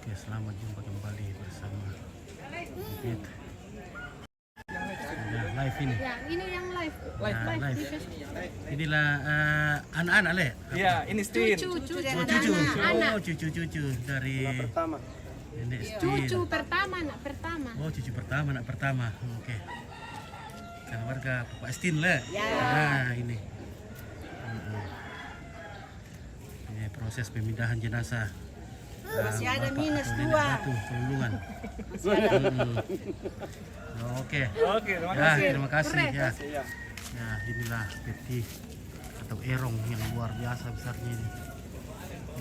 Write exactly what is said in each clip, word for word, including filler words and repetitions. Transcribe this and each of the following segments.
Oke, selamat jumpa kembali bersama David. Sudah live ini. Ya, ini yang live. Ya, live. Di Facebook. Inilah eh, anak-anak, Le. Iya, ini Stin. Cucu, cucu, Oh, cucu. anak, anak. Oh, cucu-cucu dari Pertama. Nenek Stin. Cucu pertama, anak pertama. Oh, cucu pertama, anak pertama. Oke. Keluarga Bapak Stin, Le. Ya. Nah, ini. Mm-mm. Ini proses pemindahan jenazah. Masih ada Bapak minus atau Nenek dua. Batu, Pelulungan. Masih ada. Mm-mm. Oke. Oke, terima Ya, kasih. terima kasih ya. Iya. Ya, inilah peti atau erong yang luar biasa besarnya ini.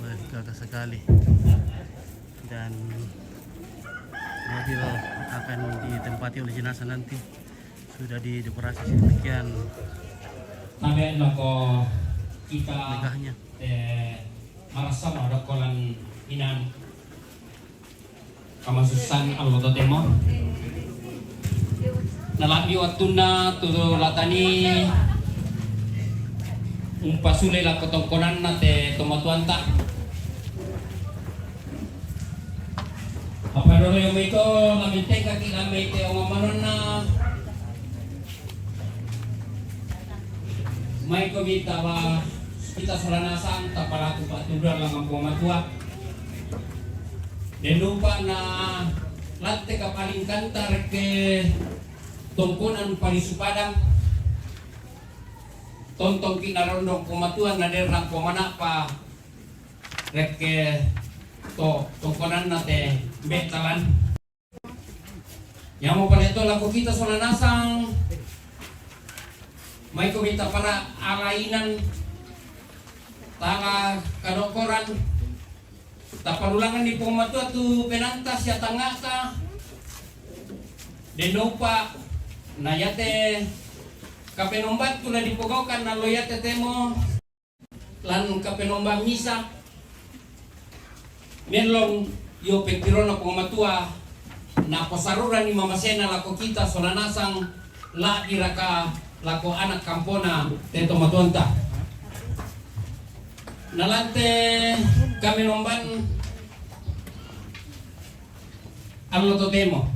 Wah, gagah sekali. Dan mobil akan ditempati oleh jenazah nanti sudah didekorasi sedemikian Tabe' lako kita megahnya. te marasa ma dokkolan inan kamasussan allo totemo. Nalambi wattunna tu latani umpasule lako tongkonanna te tomatuanta. Apa dolo yo mito lamentengkaki lambe te ongomanonna. Maiko mita ba kita sola nasang tapalaku patuduran langan Puang Matua. Den lupa na latte kapalingkanta rekke tongkonan parisu padang. Tontongki narondong Puang Matua naderrang Puang Manappa rekke to tongkonanna te bettalan. Yamo pale to lako kita sola nasang. Maiko mita para alainan tala kadokoran. Tapalulangan ni Puang Matua tu penanta sia tangata. Denopa na yate kapenomban tu la dipogaukan nallo yate temo. Lan kapenomban misa. Mellong yo pekkirona Puang Matua. Naposarurani mamasena lako kita sola nasang. La'biraka lako anak kampona te tomatuanta. Nalante kamenomban allo totemo.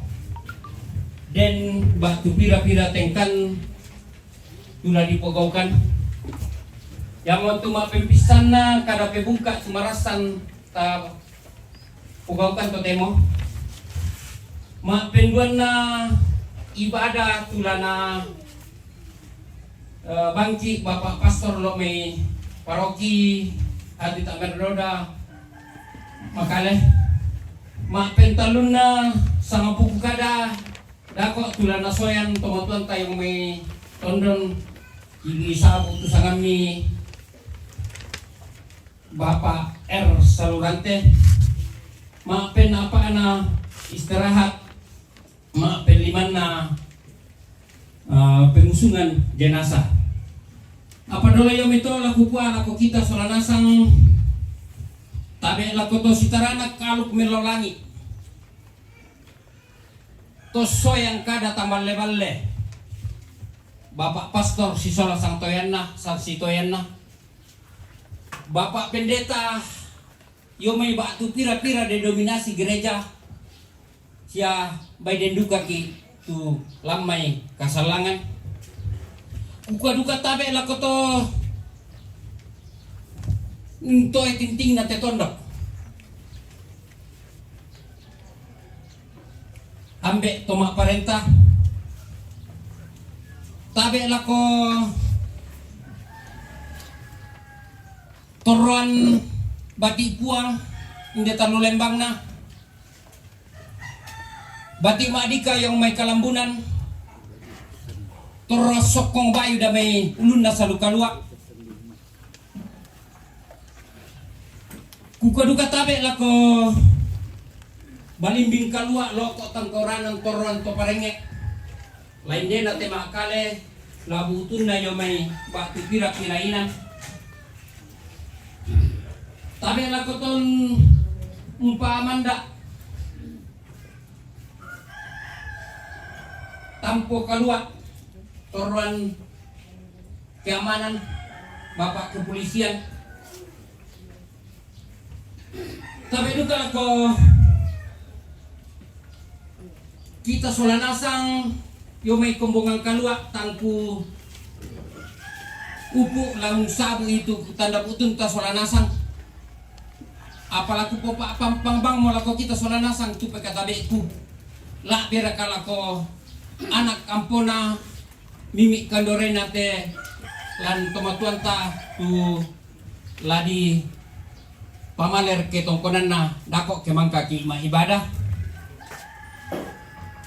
Den batu pira-pira tengkan tula dipogaukan. Yamo tu mappempissanna kada pebungka sumarassan ta pogaukan totemo. Mappenduanna ibadah tulana eh, bangki Bapak Pastor lo mai paroki hati tak berdoda makale. Mappentalunna sama buku kada dako tulana soyan tomatuan tayong mai tondon ibu isabu tu sangammi Bapak R Salurante. Mapen apana istirahat. Mapen limanna uh, pengusungan jenazah. Apa dolo yo mito laku kua lako kita sola nasang. Tabe lako to sitarana kaluk melo langi. To soyang kada tamballe-balle. Bapak Pastor sisola sang toyanna, sang sitoyanna. Bapak Pendeta, yo mai batu pira-pira denominasi gereja sia bai dendukaki tu lammai kasallangan. Kukua duka tabe lako to ntoe tintingna te tondok. Ambe to mapparenta tabe lako torroan bati puang inde talu lembangna bati madika yang mai kalambunan torro sokkong bayu damai ulunna salu kalua. Kuka duka tabe lako balimbing kalua loko tangkoranan torroan to parenge. Lain dena te makale labu utunna yo mai batu pira-pira ina. Tabe lako ton umpa manda tampo kalua torroan keamanan, Bapak Kepolisian. Tapi duka lako Kita sola nasang, yo mai kombongan kalua tangku upu laung sabu itu tanda putunta sola nasang. Apalaku popa pampang bang mo lako kita sola nasang tu pekatabeku. La beraka lako anak kampona mimi kandorena te lan tomatuanta tu ladi pamaler ke tongkonanna dako ke mangkaki ma ibadah.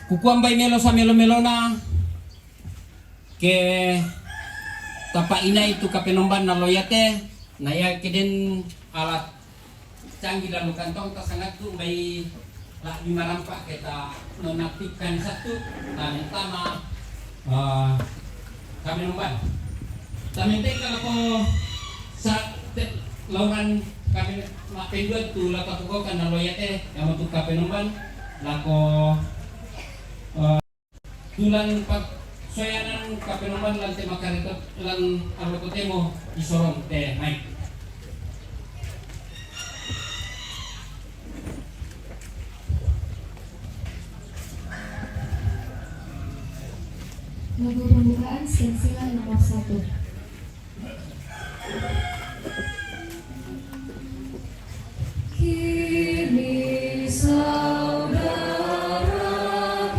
Kukuambai melo sa melo-melona ke tapa inai tu kapenomban na loyate na ya keden alat canggih dalam kantong ta sangat tu bai la di marampa kita nonaktifkan satu na mentama uh, kami nomban tamenteka lako sa te, lauran kami mak pendua tu lako tukokan na loyate yang untuk kapenomban lako uh, tulan pak soyanan kapenomban lan tema kareto lan aloko temo isorong te mai. Lagu pembukaan Stensilan nomor satu. Kini saudara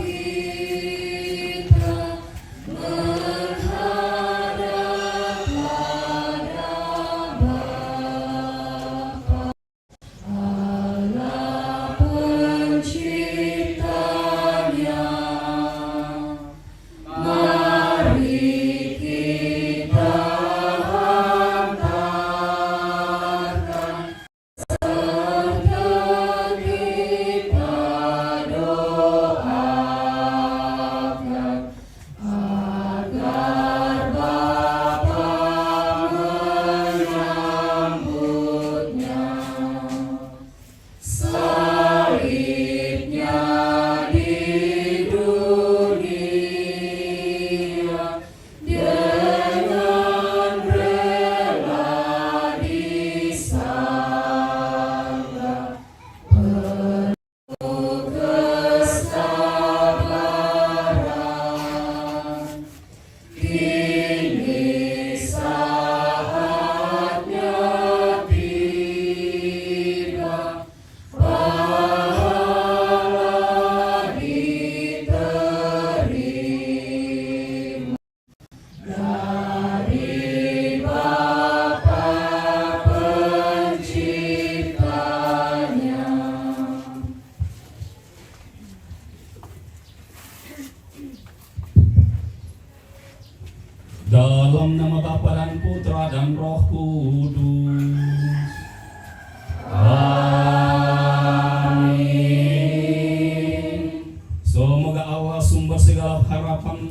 kita menghadap pada Bapa. Allah penciptanya, mari kita hantarkan serta kita doakan agar Bapa menyambutnya. Salibnya di dunia dengan rela disangga. Dari Bapa Penciptanya. Dalam nama Bapa dan Putra dan Roh Kudus. Amin. Semoga Allah sumber segala harapan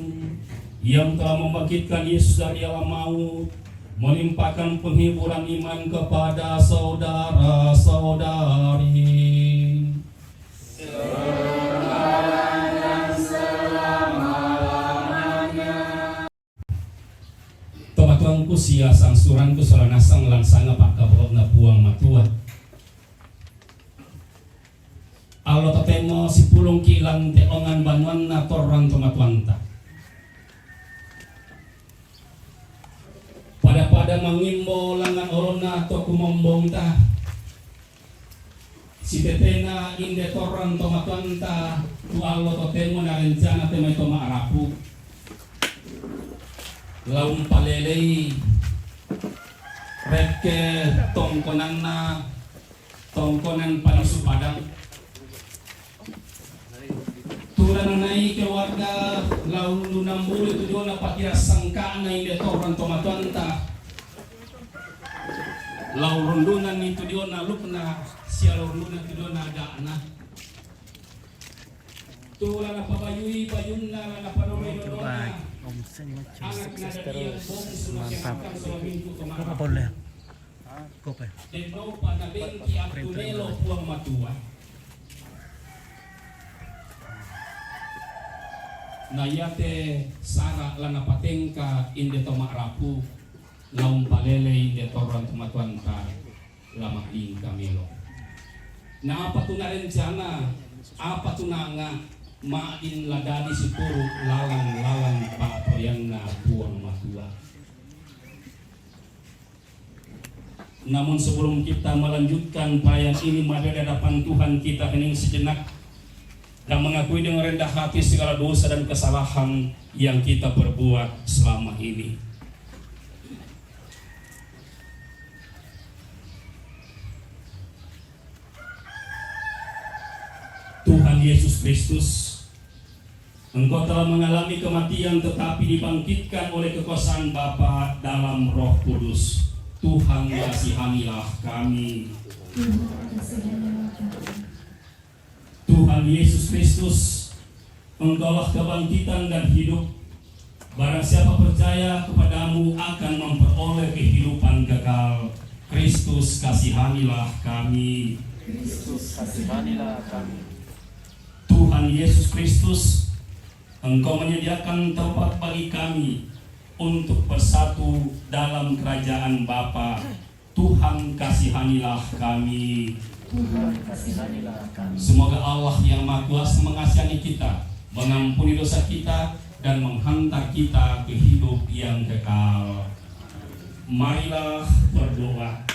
yang telah membangkitkan Yesus dari alam maut melimpahkan penghiburan iman kepada saudara-saudari. Tomatuangku sia sangsuranku sola nasang lan sanga pakkabolokna Puang Matua. Allo totemo sipulungki lan te ongan banuanna torrang tomatuanta. Pada-pada mangimbo langngan olona to kumombongta. Sitetena inde torrang tomatuanta tu allo totemo narencana te mai to ma'rapu. La umpalelei rekke tongkonanna tongkonan palisu padang. Tula nanai keluarga la urundunang bulu tu diona pakirassangka'na inde torrang tomatuanta. La urundunanni tu diona lupna sia la urundunang tu diona aga'na. Tula napabayui bayunna la napanoroi dodona. Anakna Daniel Bongsu. Mantap. Apa boleh? Kopi. Dennopa nabengki attu melo Puang Matua. Na iate sara la napatengka inde to ma'rapu, la umpalelei inde torrang tomatuanta la ma'lingka melo. Na apa tu narencana, apa tu nanga, Ma'din la dadi situru lalang-lalang pa'poraianna Puang Matua. Namun sebelum kita melanjutkan perayaan ini, mari di hadapan Tuhan kita hening sejenak dan mengakui dengan rendah hati segala dosa dan kesalahan yang kita perbuat selama ini. Tuhan Yesus Kristus, Engkau telah mengalami kematian tetapi dibangkitkan oleh kekuasaan Bapa dalam Roh Kudus. Tuhan, kasihanilah kami. Tuhan, kasihanilah kami. Tuhan Yesus Kristus, Engkaulah kebangkitan dan hidup. Barang siapa percaya kepada-Mu akan memperoleh kehidupan kekal. Kristus, kasihanilah kami. Kristus, kasihanilah kami. Tuhan Yesus Kristus, Engkau menyediakan tempat bagi kami untuk bersatu dalam kerajaan Bapa. Tuhan, kasihanilah kami. Tuhan, kasihanilah kami. Semoga Allah yang Maha Kuasa mengasihani kita, mengampuni dosa kita, dan menghantar kita ke hidup yang kekal. Marilah berdoa.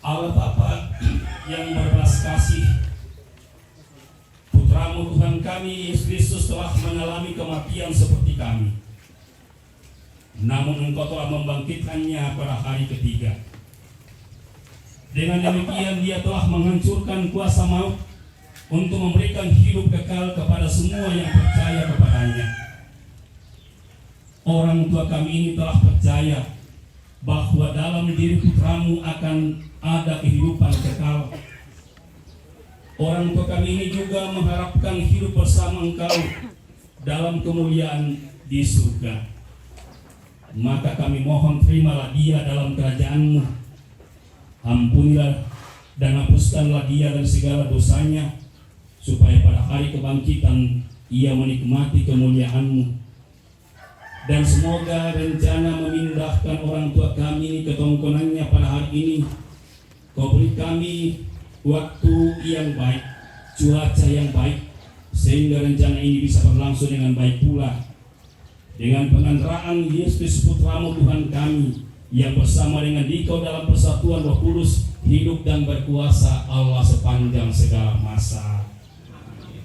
Allah Bapa yang berbelas kasih, Putra-Mu Tuhan kami, Yesus Kristus, telah mengalami kematian seperti kami. Namun Engkau telah membangkitkan-Nya pada hari ketiga. Dengan demikian, Dia telah menghancurkan kuasa maut untuk memberikan hidup kekal kepada semua yang percaya kepada-Nya. Orang tua kami ini telah percaya bahwa dalam diri Putra-Mu akan ada kehidupan kekal. Orang tua kami ini juga mengharapkan hidup bersama Engkau dalam kemuliaan di surga. Maka kami mohon, terimalah dia dalam kerajaan-Mu. Ampunilah dan hapuskanlah dia dari segala dosanya, supaya pada hari kebangkitan ia menikmati kemuliaan-Mu. Dan semoga rencana memindahkan orang tua kami ini ke tongkonannya pada hari ini, Kau beri kami waktu yang baik, cuaca yang baik, sehingga rencana ini bisa berlangsung dengan baik pula. Dengan pengantaraan Yesus Putra-Mu Tuhan kami, yang bersama dengan Dikau dalam persatuan Roh Kudus, hidup dan berkuasa Allah sepanjang segala masa.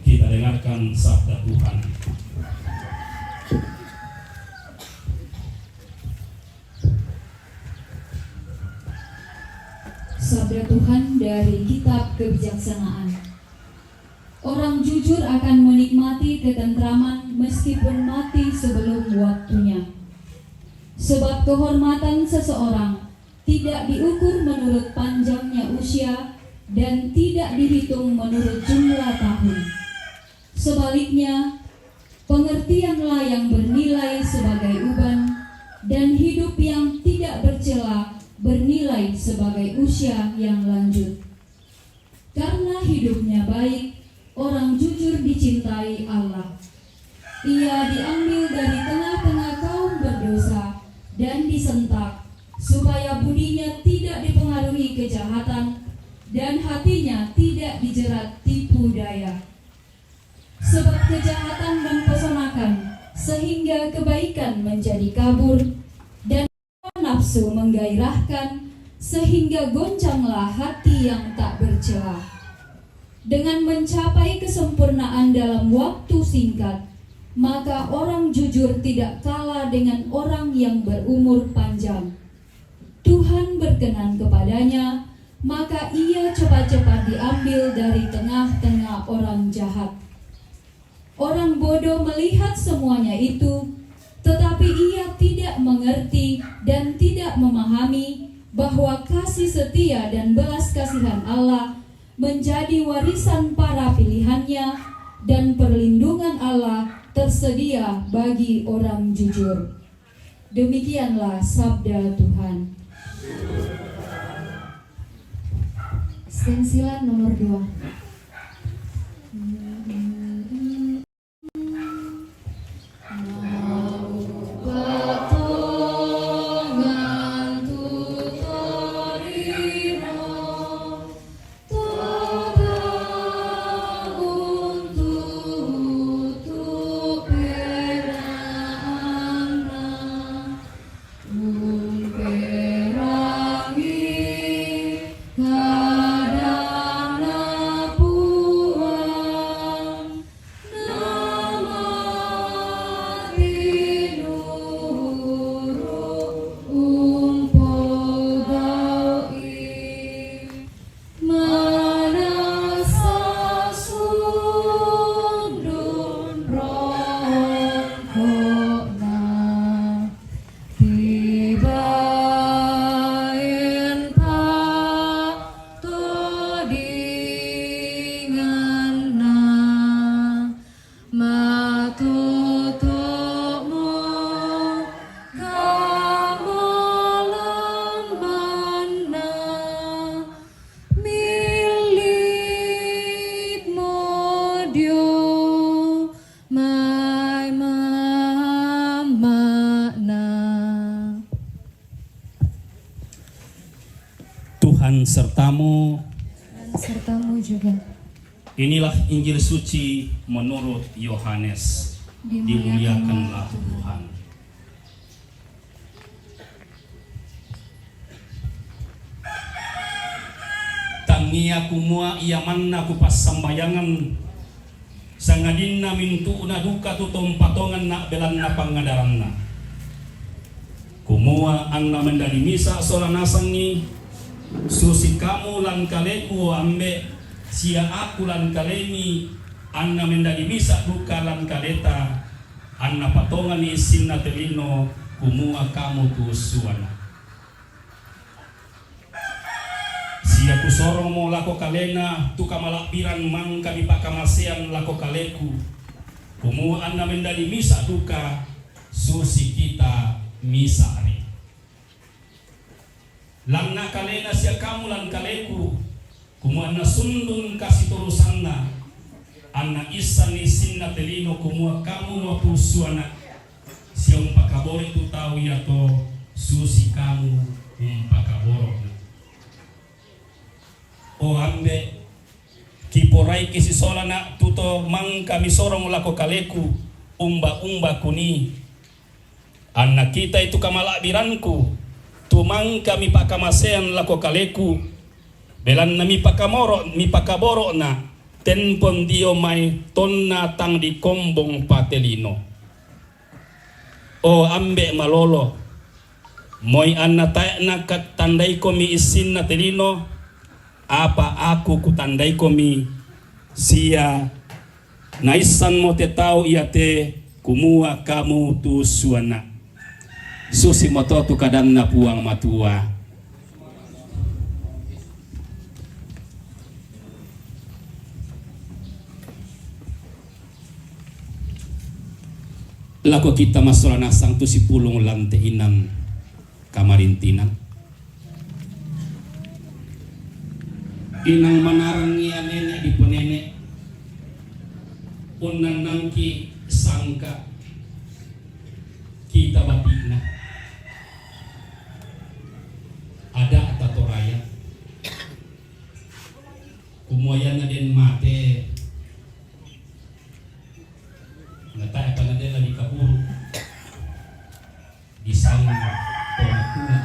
Kita dengarkan sabda Tuhan. Sabda Tuhan dari Kitab Kebijaksanaan. Orang jujur akan menikmati ketentraman meskipun mati sebelum waktunya. Sebab kehormatan seseorang tidak diukur menurut panjangnya usia dan tidak dihitung menurut jumlah tahun. Sebaliknya, pengertianlah yang bernilai sebagai uban, dan hidup yang tidak bercela bernilai sebagai usia yang lanjut. Karena hidupnya baik, orang jujur dicintai Allah. Ia diambil dari tengah-tengah kaum berdosa dan disentak, supaya budinya tidak dipengaruhi kejahatan dan hatinya tidak dijerat tipu daya. Sebab kejahatan mempesonakan, sehingga kebaikan menjadi kabur, dan nafsu menggairahkan, sehingga goncanglah hati yang tak bercela. Dengan mencapai kesempurnaan dalam waktu singkat, maka orang jujur tidak kalah dengan orang yang berumur panjang. Tuhan berkenan kepadanya, maka ia cepat-cepat diambil dari tengah-tengah orang jahat. Orang bodoh melihat semuanya itu, tetapi ia tidak mengerti dan tidak memahami bahwa kasih setia dan belas kasihan Allah menjadi warisan para pilihannya, dan perlindungan Allah tersedia bagi orang jujur. Demikianlah sabda Tuhan. Stensilan nomor dua. Dan sertamu. Dan sertamu juga. Inilah Injil suci menurut Yohanes. Dimuliakanlah Tuhan. Tangia kumua ia manna kupassambayangan, sangadinna mintu'na duka tu to umpatonganna belanna pangadaranna. Kumua anna mendadi misa sola nasangi, susi kamu lan kaleku, o Ambe, sia aku lan kalemi, anna mendadi misa duka lan kaleta, anna patonganni issinna te lino, kumua kamu tu ussuana. Sia kusorongmo lako kalena tu kamala'biran mangka mipakamasean lako kaleku, kumua anna mendadi misa duka, susi kita misa ri. Lanna kalena sia kamu lan kaleku, kumua anna sundun kasitorusanna, anna issanni issinna te lino kumua kamu mo tu ussuana, sia umpakaboro tu tau iato susi kamu umpakaboro'na. O Ambe, kiporaiki sisolana tu to mangka misorong lako kaleku, umba-umba kuni. Anna kitai tu kamala'biranku, tu mangka mipakamasean lako kaleku, belanna mipakamoro-, mipakaboro'na, tenpon dio mai tonna tang dikombong pate lino. O Ambe malolo, moi anna tae'na katandaikomi issinna te lino, apa aku kutandaikomi, sia naissanmo te tau iate kumua kamu tu ussuana. Susimoto tu kadanna Puang Matua. Lako kita massola nasang tu sipulung lan te inang kamarintinang. Inang manarang ia nene diponene, unnannangki sangka kita batina. Ada ta Toraya. Kumua ianna den mate, na tae pa na den la dikaburu. Disanga to makuna.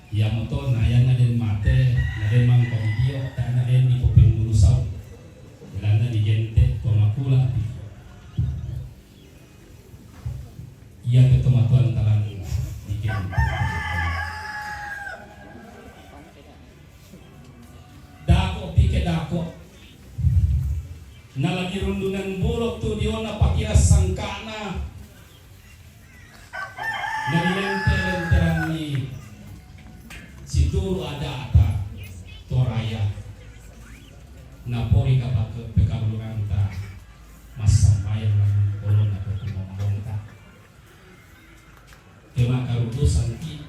Iamoto na ianna den mate, na den mangka didio, tae na den dipopengulu sau. Belanna digente to makula. Iate tomatoanta lan digente. Dako pike dako. Nala dirundunan bulo tu diona pakira sangkana. Na dilente-lenteranni situru adata Toraya. Napori kapake pekaburanta massambayang lan olona to kumombongta. Kema karutusanki.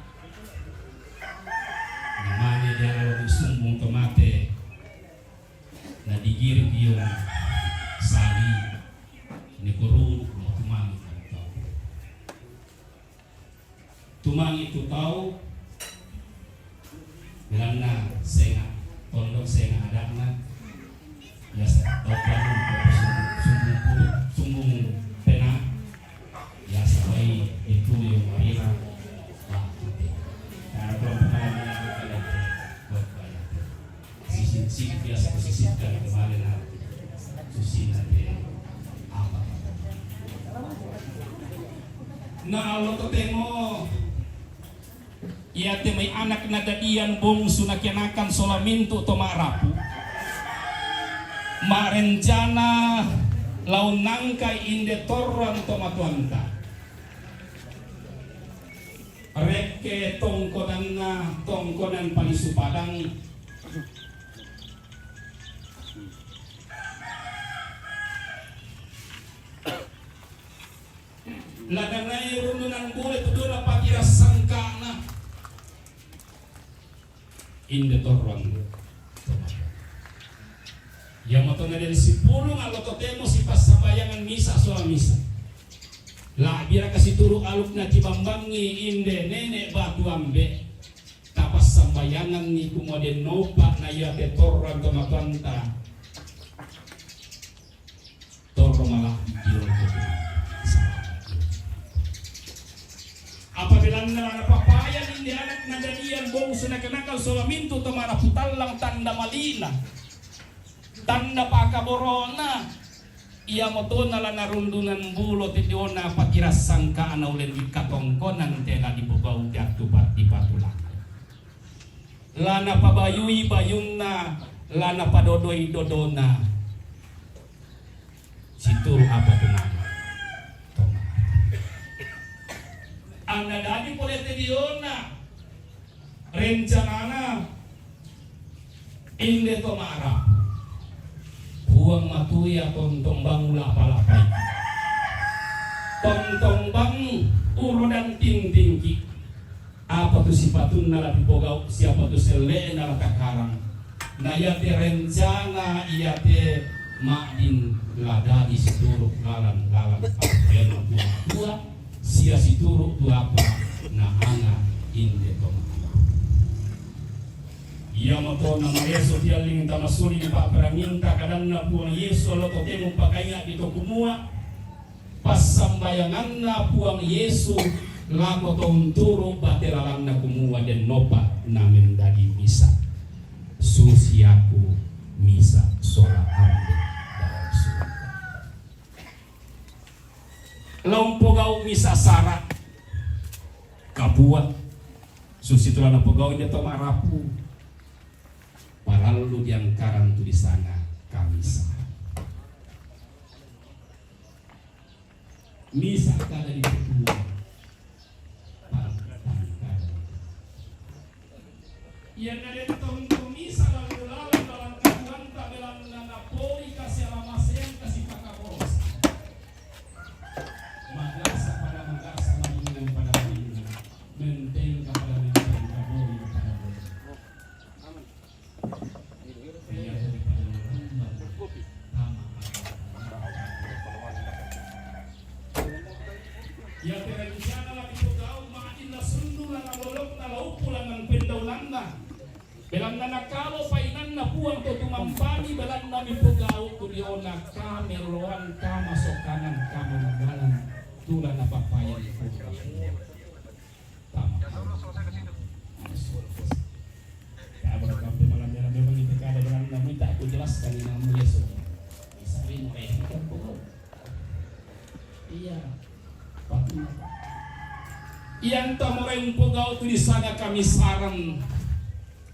Namane diala sumbung to mate. Na digiring dio sali ni kururu no tumangi tau. Tumangi tu tau, belanna senga tondok senga adakna. Biasa tau panu sumbung, sumbung pena. Biasa bai itu yang marina. Wah, karena belum pernah. Sisi, sisi biasa kusisipkan kemarin, nah. Susi nanti apa? Na allo totemo iate mai anak nadadian bongsu nakianakan sola mintu to ma'rapu. Ma'rencana lao nangkai inde torrang to matuanta. Rekke tongkonanna tongkonan palisu padang. Ladanai rundunan bule tu dona pakira sangkana. Inde torrang. Iamoto na den sipulung allo totemo sipassambayangan misa sola misa. La'biraka situru aluk na tibambangi inde nene batu ambe. Tapassamba Papayanganni kumua dennopa na iate torrang tomatoanta torro malai. Apa belanna la napapayang inde anak najadiang bongsu nakenakal sola mintu to marapu tallang tanda malina, tanda pakaborona, iamoto na la narundungan bulo te diona patirang sangka'na uleng katongkonan te la dipogau te attu patti patulang. La napabayui bayunna, la napadodoi dodona. Situru apa tu nama. Anna dadi pole te diona rencanana inde to ma'rapu. Puang Matua tontong bang ulapa-lapai. Tontong bang urodang tintingki. Apa tu sipatunna la dipogau, siapa tu selle'na la takarang. Na iate rencana iate ma'din la dadi situru lalang-lalang pa'poraianna Puang Matua, sia situru tu apa naanga inde to ma'rapu. Iamoto na maeso tialling tama suli pa'peranginta kadanna Puang Yesu, lo totemo pakainga'ki to kumua, passambayanganna Puang Yesu lako to unturu bate lalanna kumua dennopa na mendadi misa, susi aku misa sola Ambe' Dalam Surga. La umpogau misa sara kapua, susi tu la napogau inde to ma'rapu, parallu diangkarang tu disanga kamisa. Misa kada dipetua. Pantang kada. Ianna den tongtong misa lalu lalang dalam kabuanta belanna napoli kasialamasean kasipakaborosa. Magasa pada magasa, madingin pada madingin, menteng kepada menteng, kabori kepada bori. Iate rencana la dipogau ma'din la sundu la nalolokna la uppu langngan pendaunanna. Belanna nakalo painanna Puang to tumampani, belanna mipogau tu diona kameloan, kamasokkanan, kamanangalan, tu la napapayang Puang. Tama. Kabar kampe malam merah memang itu kada berani namu tak aku jelaskan ini namu ya semua. Bisa ini kayak gitu. Iya. Ianta morai umpogau tu disanga kamisareng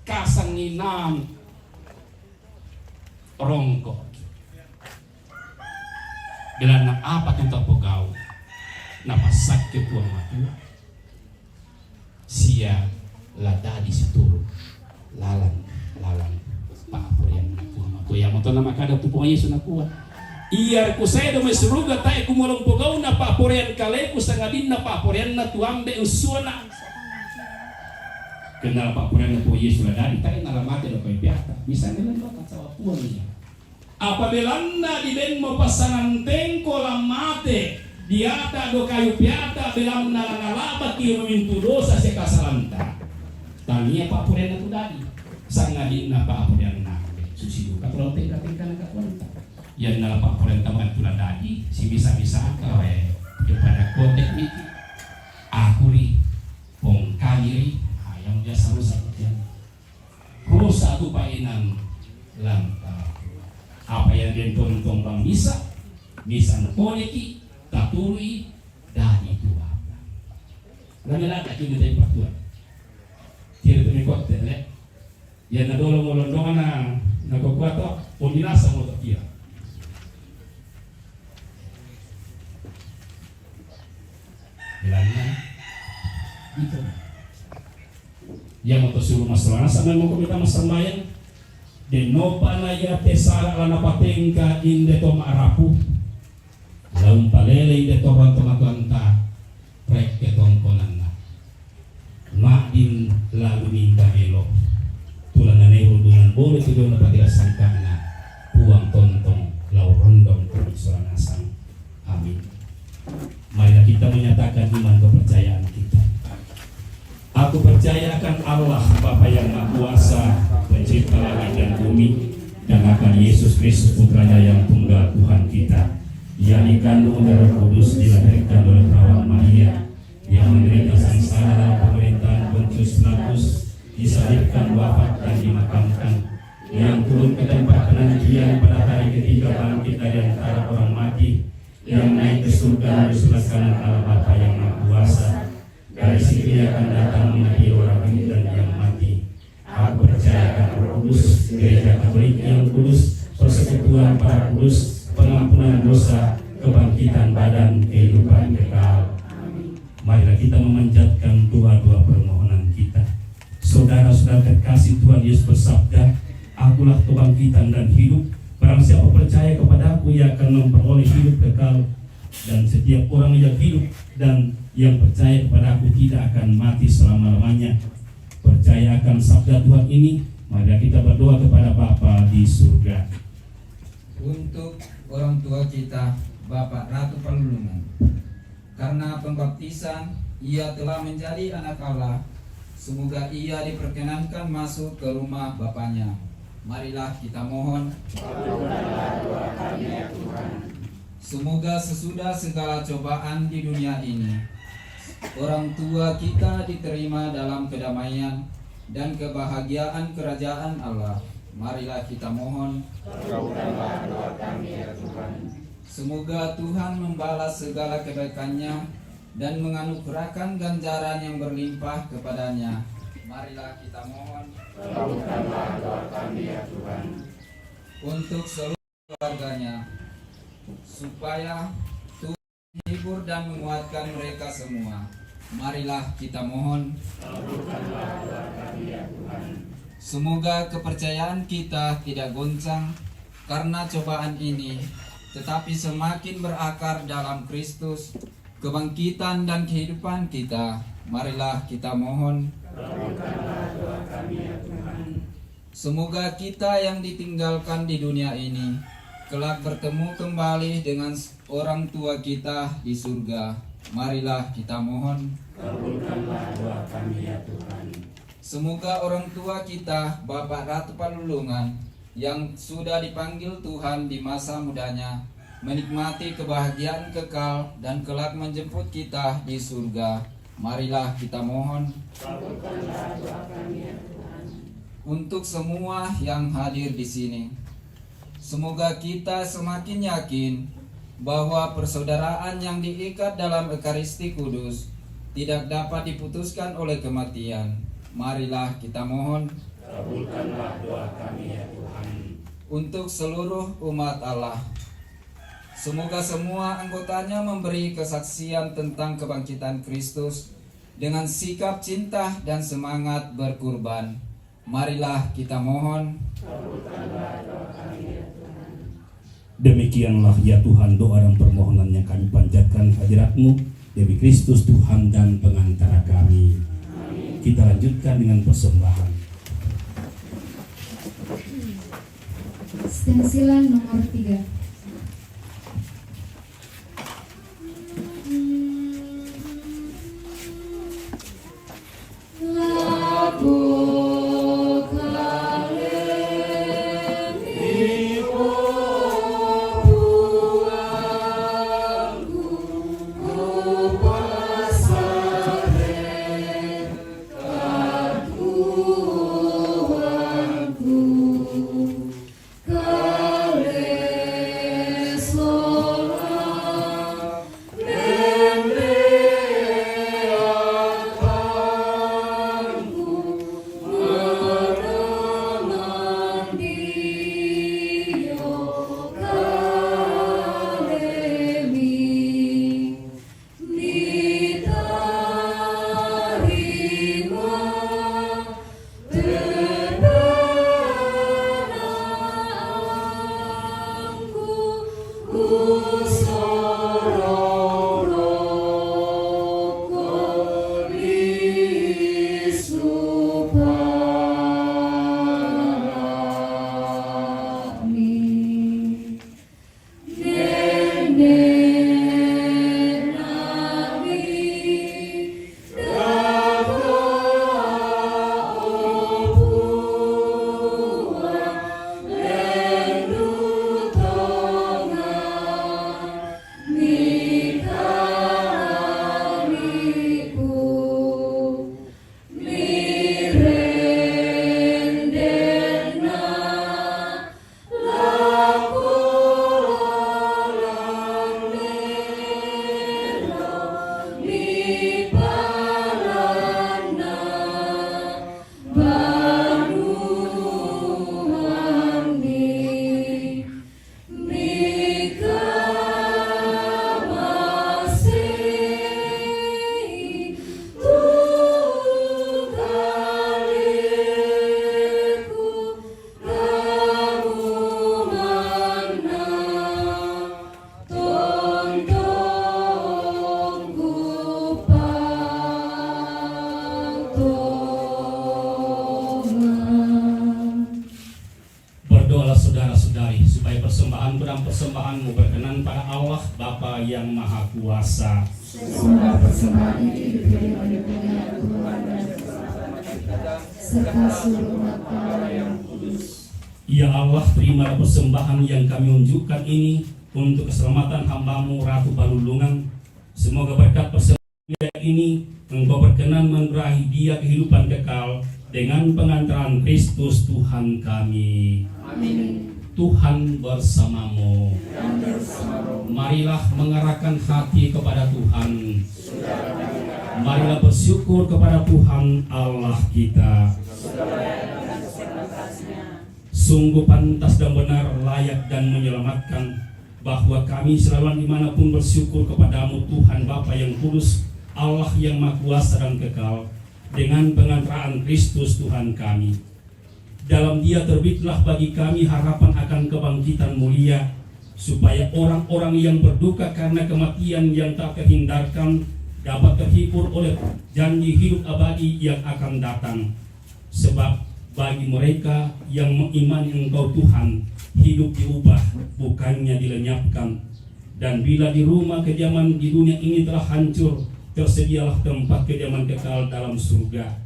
kasanginang rongko. Belanna apa tu tapogau napassakke Puang Matua. Sia la dadi situru lalang, lalang pa'poraianna Puang Matua. Iamoto na makkada tu Puang Yesu nakua, "Iya kusaedo mai suruga tae kumua la umpogau'na pa'poraian kaleku, sangadinna pa'poraianna tu Ambe' ussuana." Kenala pa'poraianna Puang Yesu la dadi tae nala mate lo kai peata. Misalna lo kacawa Puang iya. Apa belanna dibenmo passanantengko la mate, diata do kayu peata, belanna la nalabaki mintu dosa sia kasalanta. Tania pa'poraianna tu dadi, sangadinna pa'poraianna susi duka tu lao tengka-tengkana katuoanta. Ianna la pa'poraianta tu la dadi, sibisa-bisaka wae, kepada kotek niki, aku ri, pongkali ri, ayam biasa rusak ya. Rusak tu paenang lanta. Apa yang den tontong bang misa, misa naponiki, tatului, dadi tu apa. Lame lata kini dai patuan. Tiada tu mikotte le. Yang nadolo ngolondongana nakokuato, pondinasa moto kira. Belanna itu. Iamoto sulu massalana sampai moko mita massambayang. Dennopa na iate sara la napatengka inde to ma'rapu. La umpalele inde torang to matuanta rekke tongkonanna. Ma'din lalu minta melo. Tulana nai hubungan boleh tu jona pati sangkana. Puang tontong lau rondong tu sola nasang. Amin. Marilah kita menyatakan iman kepercayaan kita. Aku percaya akan Allah, Bapa yang Maha Akan Yesus Kristus, Putranya yang tunggal, Tuhan kita, yang dikandung oleh Roh Kudus, dilahirkan oleh perawan Maria, yang menderita sengsara dalam pemerintahan Pontius Pilatus, disalibkan, wafat, dan dimakamkan, yang turun ke tempat penantian, pada hari ketiga bangkit dari antara orang mati, yang naik ke surga di sebelah kanan Allah Bapa yang Maha Kuasa. Dari situ Ia akan datang mengadili orang hidup dan yang mati. Aku percaya akan Roh Kudus, Gereja Katolik yang kudus, persekutuan para kudus, pengampunan dosa, kebangkitan badan, kehidupan kekal. Marilah kita memanjatkan doa-doa permohonan kita. Saudara-saudara terkasih, Tuhan Yesus bersabda, "Akulah kebangkitan dan hidup. Barang siapa percaya kepadaku, ia akan memperoleh hidup kekal. Dan setiap orang yang hidup dan yang percaya kepadaku tidak akan mati selama-lamanya." Percaya akan sabda Tuhan ini, marilah kita berdoa kepada Bapa di surga. Untuk orang tua kita, Bapak Ratu Palulungan. Karena pembaptisan, ia telah menjadi anak Allah. Semoga ia diperkenankan masuk ke rumah Bapanya. Marilah kita mohon. Semoga sesudah segala cobaan di dunia ini, orang tua kita diterima dalam kedamaian dan kebahagiaan kerajaan Allah. Marilah kita mohon. Kabulkanlah doa kami, ya Tuhan. Semoga Tuhan membalas segala kebaikannya dan menganugerahkan ganjaran yang berlimpah kepadanya. Marilah kita mohon. Kabulkanlah doa kami, ya Tuhan. Untuk seluruh keluarganya, supaya Tuhan menghibur dan menguatkan mereka semua. Marilah kita mohon. Kabulkanlah doa kami, ya Tuhan. Semoga kepercayaan kita tidak goncang karena cobaan ini, tetapi semakin berakar dalam Kristus, kebangkitan dan kehidupan kita. Marilah kita mohon. Kabulkanlah doa kami, ya Tuhan. Semoga kita yang ditinggalkan di dunia ini kelak bertemu kembali dengan orang tua kita di surga. Marilah kita mohon. Kabulkanlah doa kami, ya Tuhan. Semoga orang tua kita, Bapak Ratu Palulungan, yang sudah dipanggil Tuhan di masa mudanya, menikmati kebahagiaan kekal dan kelak menjemput kita di surga. Marilah kita mohon. Kabulkanlah doa kami, ya Tuhan. Untuk semua yang hadir di sini, semoga kita semakin yakin bahwa persaudaraan yang diikat dalam Ekaristi Kudus tidak dapat diputuskan oleh kematian. Marilah kita mohon. Kabulkanlah doa kami, ya Tuhan. Untuk seluruh umat Allah, semoga semua anggotanya memberi kesaksian tentang kebangkitan Kristus dengan sikap cinta dan semangat berkurban. Marilah kita mohon. Demikianlah, ya Tuhan, doa dan permohonan yang kami panjatkan hadirat-Mu, demi Kristus Tuhan dan pengantara kami. Kita lanjutkan dengan persembahan. Stensilan nomor tiga. dan persembahanmu berkenan pada Allah Bapa yang Maha Kuasa. Semua persembahan ini diterima di dunia Tuhan dan bersama kita, serta seluruh umat Allah yang kudus. Ya Allah, terimalah persembahan yang kami unjukkan ini untuk keselamatan hambamu Ratu Palulungan. Semoga berkat persembahan ini engkau berkenan menganugerahi dia kehidupan kekal dengan pengantaran Kristus Tuhan kami. Amin. Tuhan bersamamu. Dan bersama Marilah mengarahkan hati kepada Tuhan. Marilah bersyukur kepada Tuhan Allah kita. Sungguh pantas dan benar, layak dan menyelamatkan, bahwa kami selalu dimanapun bersyukur kepadamu, Tuhan Bapa yang kudus, Allah yang maha kuasa dan kekal, dengan pengantaran Kristus Tuhan kami. Dalam dia terbitlah bagi kami harapan akan kebangkitan mulia, supaya orang-orang yang berduka karena kematian yang tak terhindarkan dapat terhibur oleh janji hidup abadi yang akan datang. Sebab bagi mereka yang mengimani Engkau Tuhan, hidup diubah, bukannya dilenyapkan. Dan bila di rumah kediaman di dunia ini telah hancur, tersedialah tempat kediaman kekal dalam surga.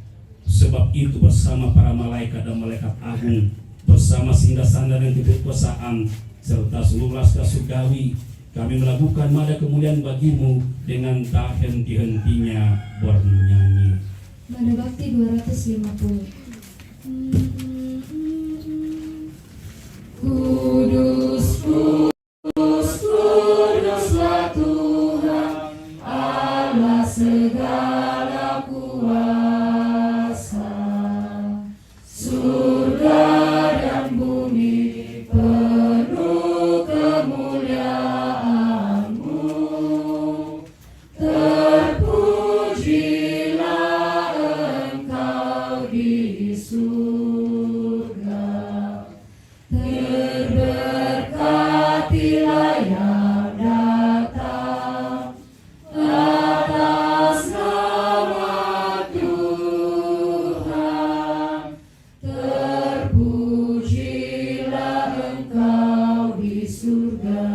Sebab itu bersama para malaikat dan malaikat agung, bersama singgasana dan kekuasaan, serta seluruh laskar surgawi, kami melakukan mada kemuliaan bagimu dengan tak henti-hentinya bernyanyi. Mada Bakti dua ratus lima puluh. Kudus, kudus, kuduslah Tuhan, Allah segala kuasa. Surga dan bumi penuh kemuliaan-Mu. Terpujilah Engkau di surga. Terberkatilah yang datang atas nama Tuhan. Terpujilah Engkau di surga.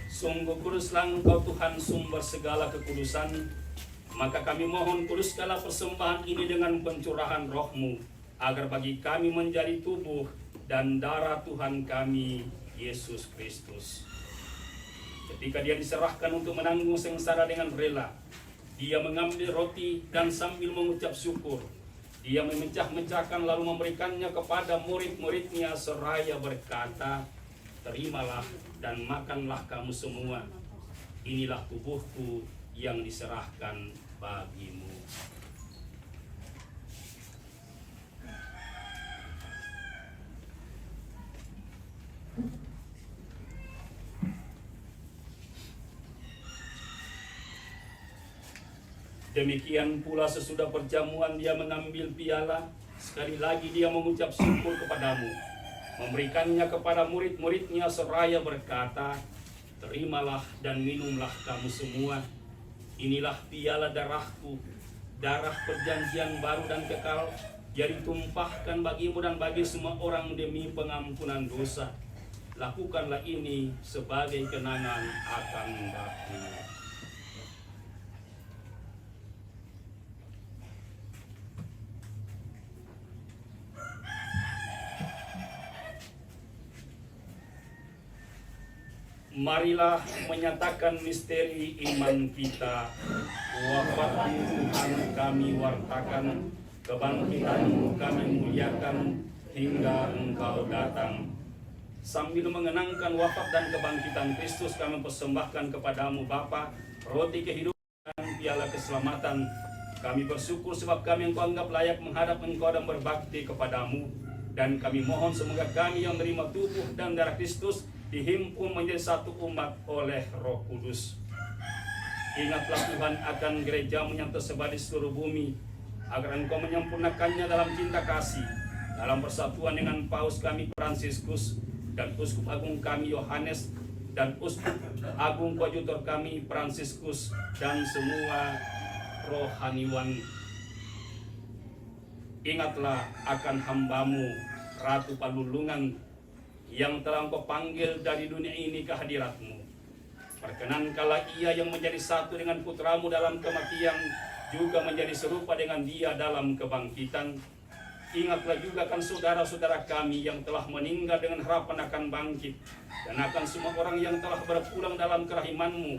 Sungguh kuduslah Engkau Tuhan, sumber segala kekudusan. Maka kami mohon, kuduskanlah persembahan ini dengan pencurahan Roh-Mu, agar bagi kami menjadi tubuh dan darah Tuhan kami, Yesus Kristus. Ketika Dia diserahkan untuk menanggung sengsara dengan rela, Dia mengambil roti dan sambil mengucap syukur, Dia memecah-mecahkan lalu memberikannya kepada murid-muridnya seraya berkata, "Terimalah dan makanlah kamu semua. Inilah tubuh-Ku yang diserahkan bagimu." Demikian pula sesudah perjamuan Dia mengambil piala, sekali lagi Dia mengucap syukur kepada-Mu, memberikannya kepada murid-muridnya seraya berkata, "Terimalah dan minumlah kamu semua. Inilah piala darah-Ku, darah perjanjian baru dan kekal, yang ditumpahkan bagimu dan bagi semua orang demi pengampunan dosa. Lakukanlah ini sebagai kenangan akan Aku." Marilah menyatakan misteri iman kita. Wafatmu, Tuhan, kami wartakan, kebangkitan-Mu kami muliakan, hingga Engkau datang. Sambil mengenangkan wafat dan kebangkitan Kristus, kami persembahkan kepada-Mu, Bapa, roti kehidupan dan piala keselamatan. Kami bersyukur sebab kami Engkau anggap layak menghadap Engkau dan berbakti kepada-Mu. Dan kami mohon semoga kami yang menerima tubuh dan darah Kristus dihimpun menjadi satu umat oleh Roh Kudus. Ingatlah, Tuhan, akan gereja-Mu yang tersebar di seluruh bumi, agar Engkau menyempurnakannya dalam cinta kasih, dalam persatuan dengan Paus kami Fransiskus dan Uskup Agung kami Yohanes dan Uskup Agung Koadjutor kami Fransiskus dan semua rohaniwan. Ingatlah akan hamba-Mu, Ratu Palulungan, yang telah Engkau panggil dari dunia ini ke hadirat-Mu. Perkenankanlah ia yang menjadi satu dengan Putra-Mu dalam kematian, juga menjadi serupa dengan Dia dalam kebangkitan. Ingatlah juga akan saudara-saudara kami yang telah meninggal dengan harapan akan bangkit, dan akan semua orang yang telah berpulang dalam kerahiman-Mu,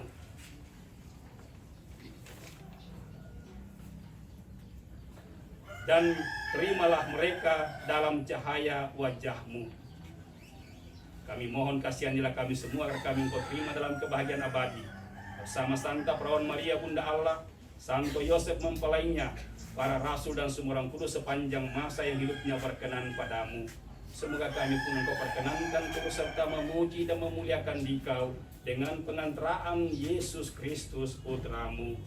dan terimalah mereka dalam cahaya wajah-Mu. Kami mohon, kasihanilah kami semua, agar kami Engkau terima dalam kebahagiaan abadi, bersama Santa Perawan Maria, Bunda Allah, Santo Yosef mempelainya, para rasul dan semua orang kudus sepanjang masa yang hidupnya berkenan padamu. Semoga kami pun Engkau perkenankan turut serta memuji dan memuliakan Dikau dengan pengantaraan Yesus Kristus Putramu.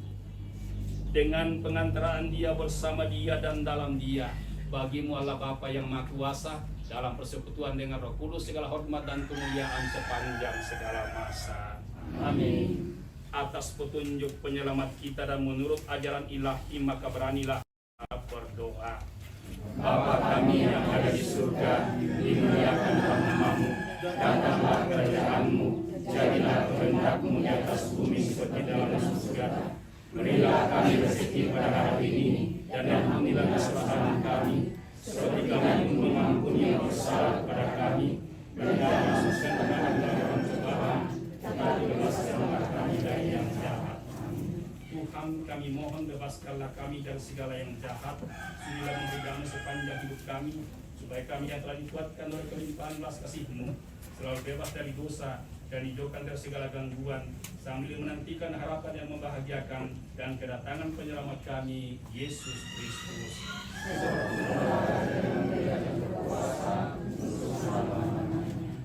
Dengan pengantaraan Dia, bersama Dia, dan dalam Dia, bagi-Mu Allah Bapa yang Maha Kuasa, dalam persekutuan dengan Roh Kudus, segala hormat dan kemuliaan sepanjang segala masa. Amin. Atas petunjuk penyelamat kita dan menurut ajaran ilahi, maka beranilah berdoa. Bapa kami yang ada di surga, dimuliakanlah nama-Mu, datanglah kerajaan-Mu, jadilah kehendak-Mu di atas bumi seperti dalam surga. Berilah kami rezeki pada hari ini, dan ampunilah kesalahan kami, seperti kami pun mengampuni yang bersalah kepada kami, dan jangan masukkan kami dalam pencobaan, tetapi bebaskanlah kami dari yang jahat. Amin. Tuhan, kami mohon, bebaskanlah kami dari segala yang jahat, sunyilah memberi damai sepanjang hidup kami, supaya kami yang telah dikuatkan oleh kelimpahan belas kasih-Mu, selalu bebas dari dosa dan dijauhkan dari segala gangguan, sambil menantikan harapan yang membahagiakan dan kedatangan Penyelamat kami, Yesus Kristus.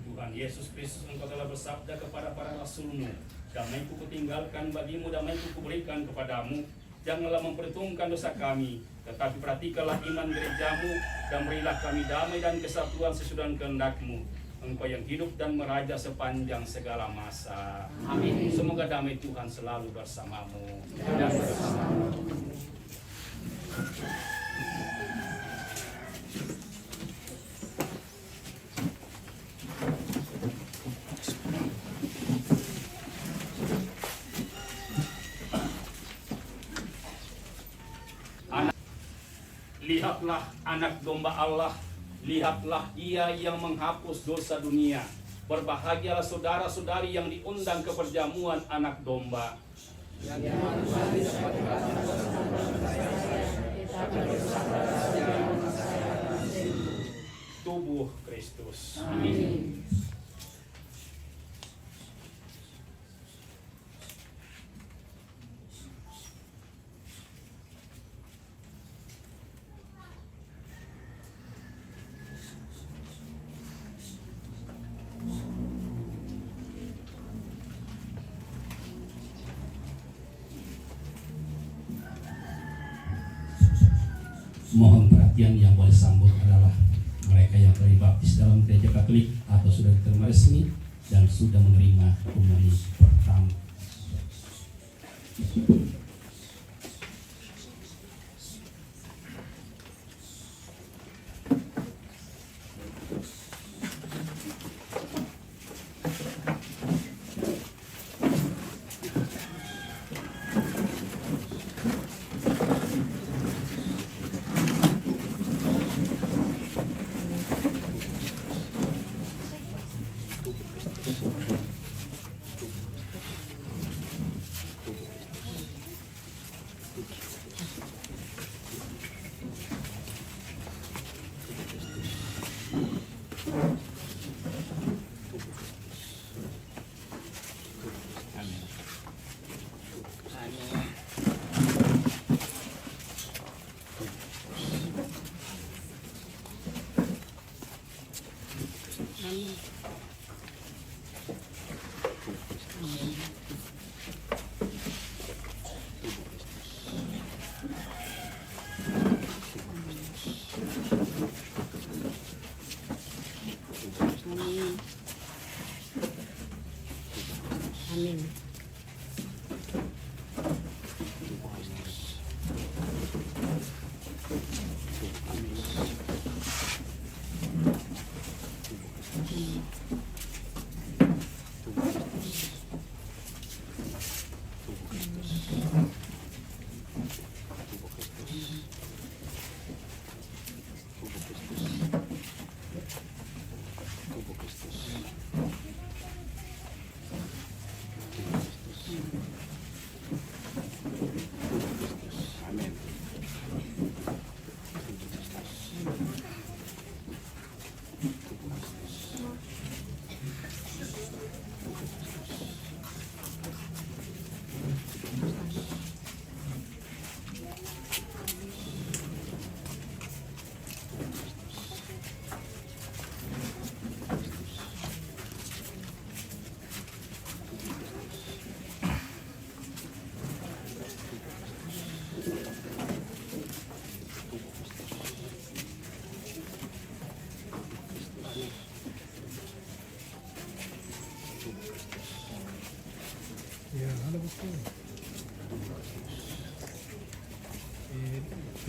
Tuhan Yesus Kristus, Engkau telah bersabda kepada para rasul-Mu, "Damai-Ku kutinggalkan bagimu, damai-Ku kuberikan kepadamu." Janganlah memperhitungkan dosa kami, tetapi perhatikanlah iman gereja-Mu, dan berilah kami damai dan kesatuan sesuai dengan kehendak-Mu. Engkau yang hidup dan meraja sepanjang segala masa. Amin. Semoga damai Tuhan selalu bersamamu. Dan bersamamu. Anak, lihatlah Anak Domba Allah, lihatlah Dia yang menghapus dosa dunia. Berbahagialah saudara-saudari yang diundang ke perjamuan Anak Domba. Tubuh Kristus. Amin. Mohon perhatian, yang boleh sambut adalah mereka yang telah dibaptis dalam gereja Katolik atau sudah diterima resmi dan sudah menerima komuni pertama. Amin.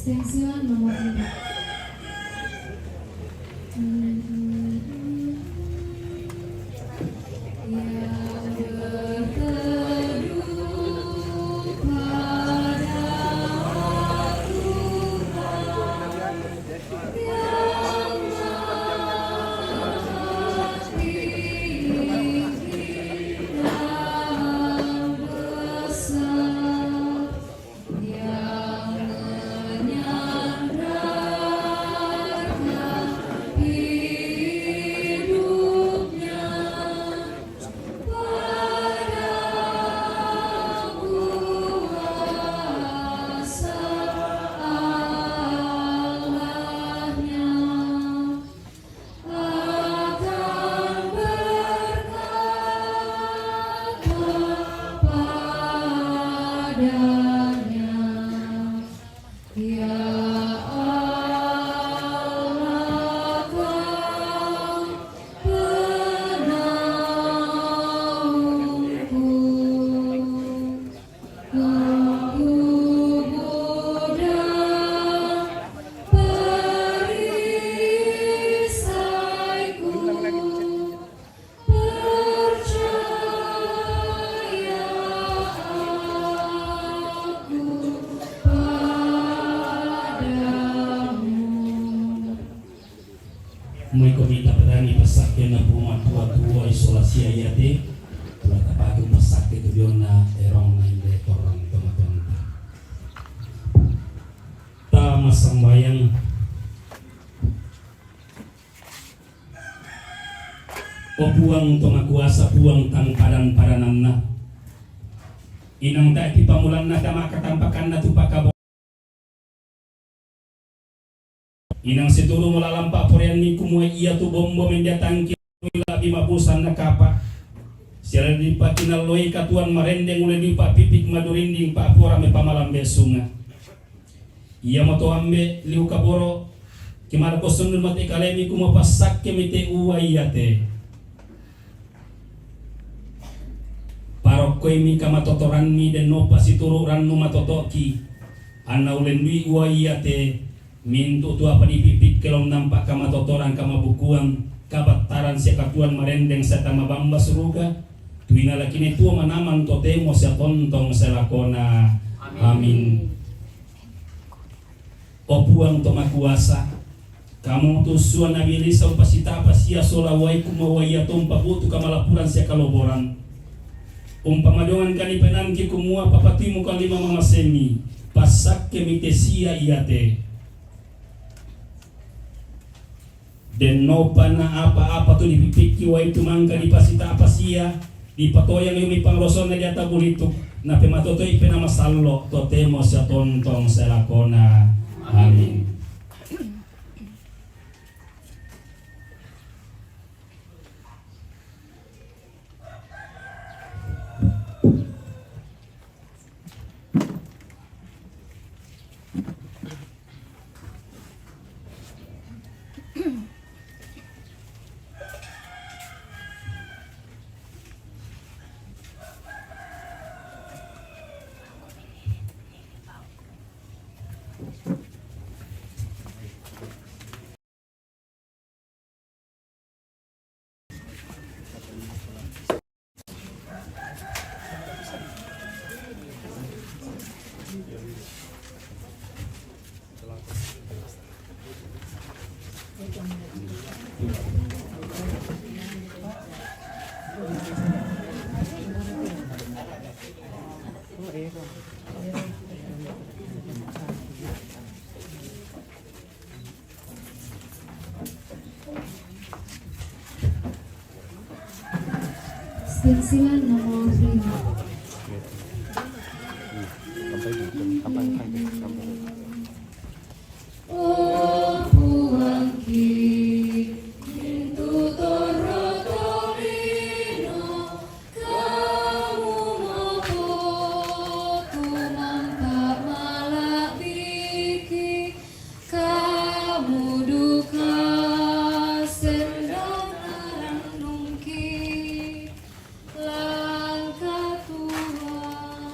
Stensiun nomor lima. Mai ko mita padani passakke na puma tua-tua isolasi ayate, pura tapatu passakke tu dionna erong na inde torang toma-toma. Ta massambayang. O Puang to makuasa, Puang tang padan-padananna. Inang tae ti pamulanna tama katampakanna tu pakabo. Inang situru mulalampa poreanni kumua ia tu bombo menjatangki labi mabusanna kapa. Siala dipakinalloi katuan marendeng ule dipa pipik madurinding pa pora me pamalambe sunga. Iamo to ambe liu kaboro, kimada kosundun mate kalemi kumua passakke mite uwa iate. Parokkoimi kamatotoranni dennopa situru rannu matotoki, anna ulendui uwa iate, mintu tu apa dipipik kelong nampak kamatotoran kamabukuan, kabattaran sia katuan marendeng sia tama bamba suruga, tuina lakine tuo manamang totemo sia tontong sia lakona. Amin. O Puang to makuasa, kamu tu sua Nabi Elisa umpasitapa sia sola wai kumua wai ia tompa butu kamalapuran sia kaloboran. Umpamadongan kani penanki kumua papatimu kalima mamasemi, passakke mite sia iate. Dennopa na apa-apa tu dipipikki wai tu mangka dipasitapa sia, dipatoyang yomi pangrosona di ata bulituk, na pematotoi pena masallo, totemo sia tontong sia lakona. Amin. Silsilah nomor lima. O Puangki, mintu torro tolino, kamu mopotu manta mala'biki, kamu duka sendang arannungki. Langka Tuang,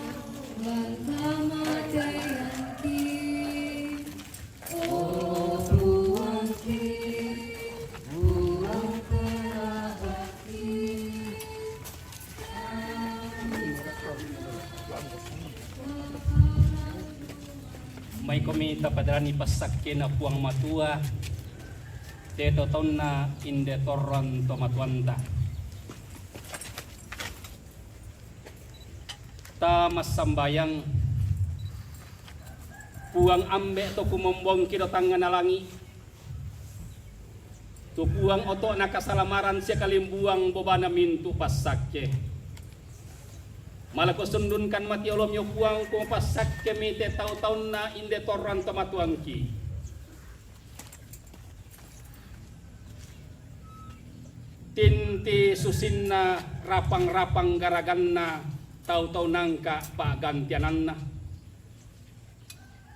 langka mateangki, o Puangki, Puang tarabakki. Maikomi tapadarani passakkena Puang Matua, te to taunna inde torrang tomatuanta. Ta massambayang. Puang Ambe' to kumombongki do tangngana langi', tu Puang oto'na kasalamaran sia kalimbuang bobana mintu' passakke. Mala kusundunkan mati olomi, o Puang, kumupassakkemi te tau-taunna inde torrang tomatuangki. Tinti susinna, rapang-rapang garaganna tau-tau nangka pa'gantiananna.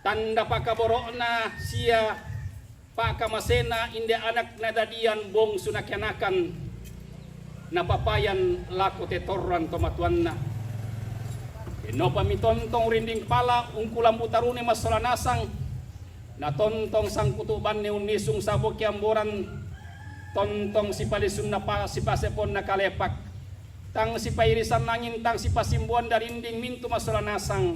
Tanda pakaboro'na sia pakamasena inde anak nadadian bongsu nakianakan napapayan lako te torrang tomatuanna. Dennopa mitontong rinding pala ungkulambu tarune massola nasang, natontong sangkutu banne unnisung sabo kiamboran, tontong sipalisunna pa-, sipaseponna kalepak, tang sipairisan angin, tang sipasimboan darinding mintu' massola nasang,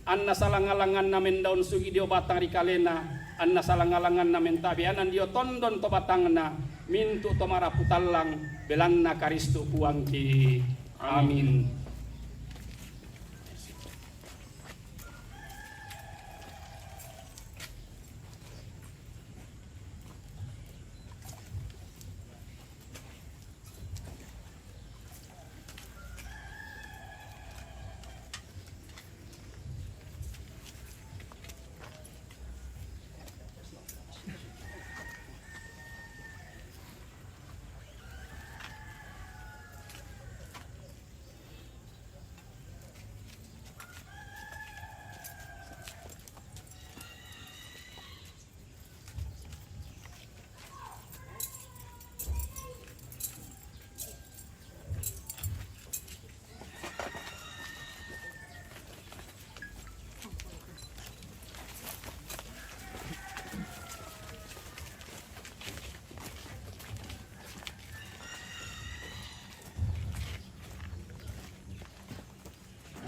anna salang-alanganna mendaun sugi dio batang ri kalena, anna salang-alanganna mentabe anan dio tondon to batangna, mintu' to marapu tallang, belanna Karistu Puangki. Amin.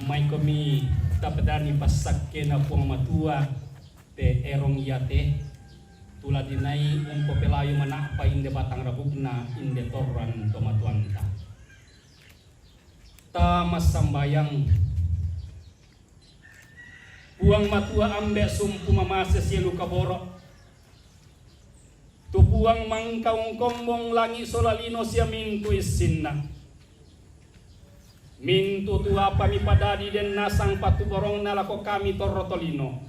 Maikomi tapadarani passakkena Puang Matua te erong iate, tu la dinai umpopelayo manappa inde batang rabukna inde torrang tomatuanta. Ta massambayang. Puang Matua Ambe' sumpu mamase sia lu kaboro', tu Puang mangka ungkombong langi' sola lino sia mintu' issinna. Mintu' tu apa mipadadi den nasang patuborongna lako kami torro tolino.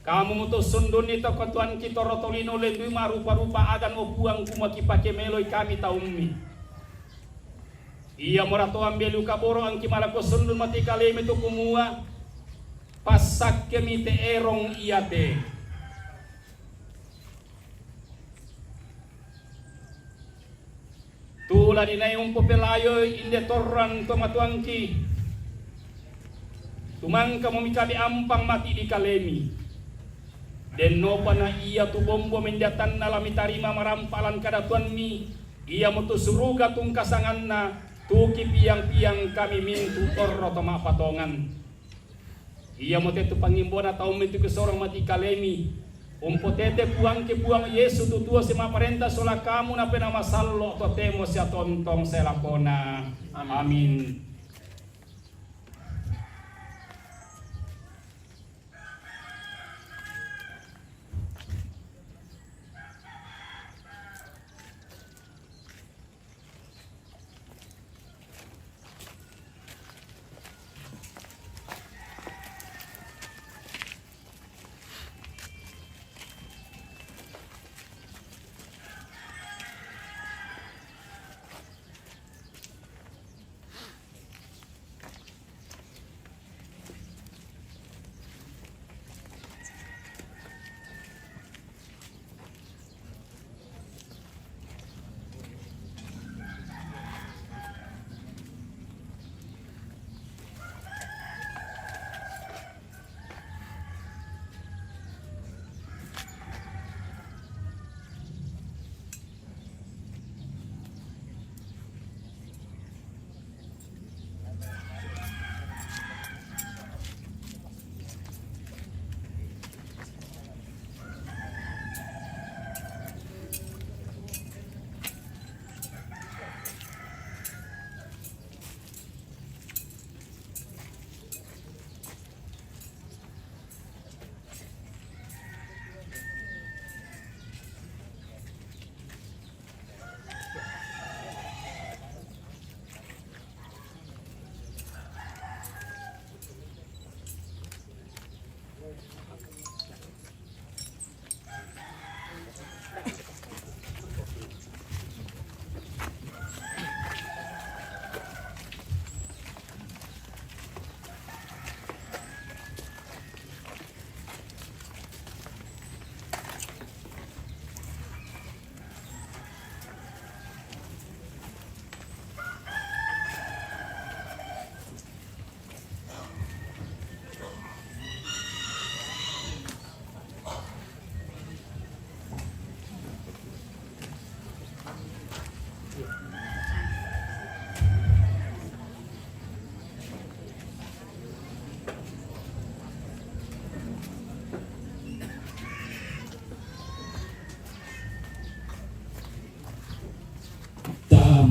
Kamu mutusundunni to katuoanki torro tolino lendui marupa-rupa agan, o Puang, kumua kipake meloi kami taummi. Iamora to Ambe' lu kaboro' angki malako sundun mati kalemi tu kumua, passakkemi te erong iate. Tu la dinai umpopelayo inde torrang tomatuangki, tu mangkamo mikabe ampang mati di kalemi. Dennopa na ia tu bombo mendatanna la mitarima marampa lan kadatuanmi, iamotu suruga tungkasanganna, tu kipiang-piang kami mintu' torro to ma'patongan. Iamote tu pangimbona taummi tu kisorong mati kalemi. Umpotete Puangki Puang Yesu tu tuo sia ma'parenta sola kamu napena masallo' totemo sia tontong sae lakona. Amin.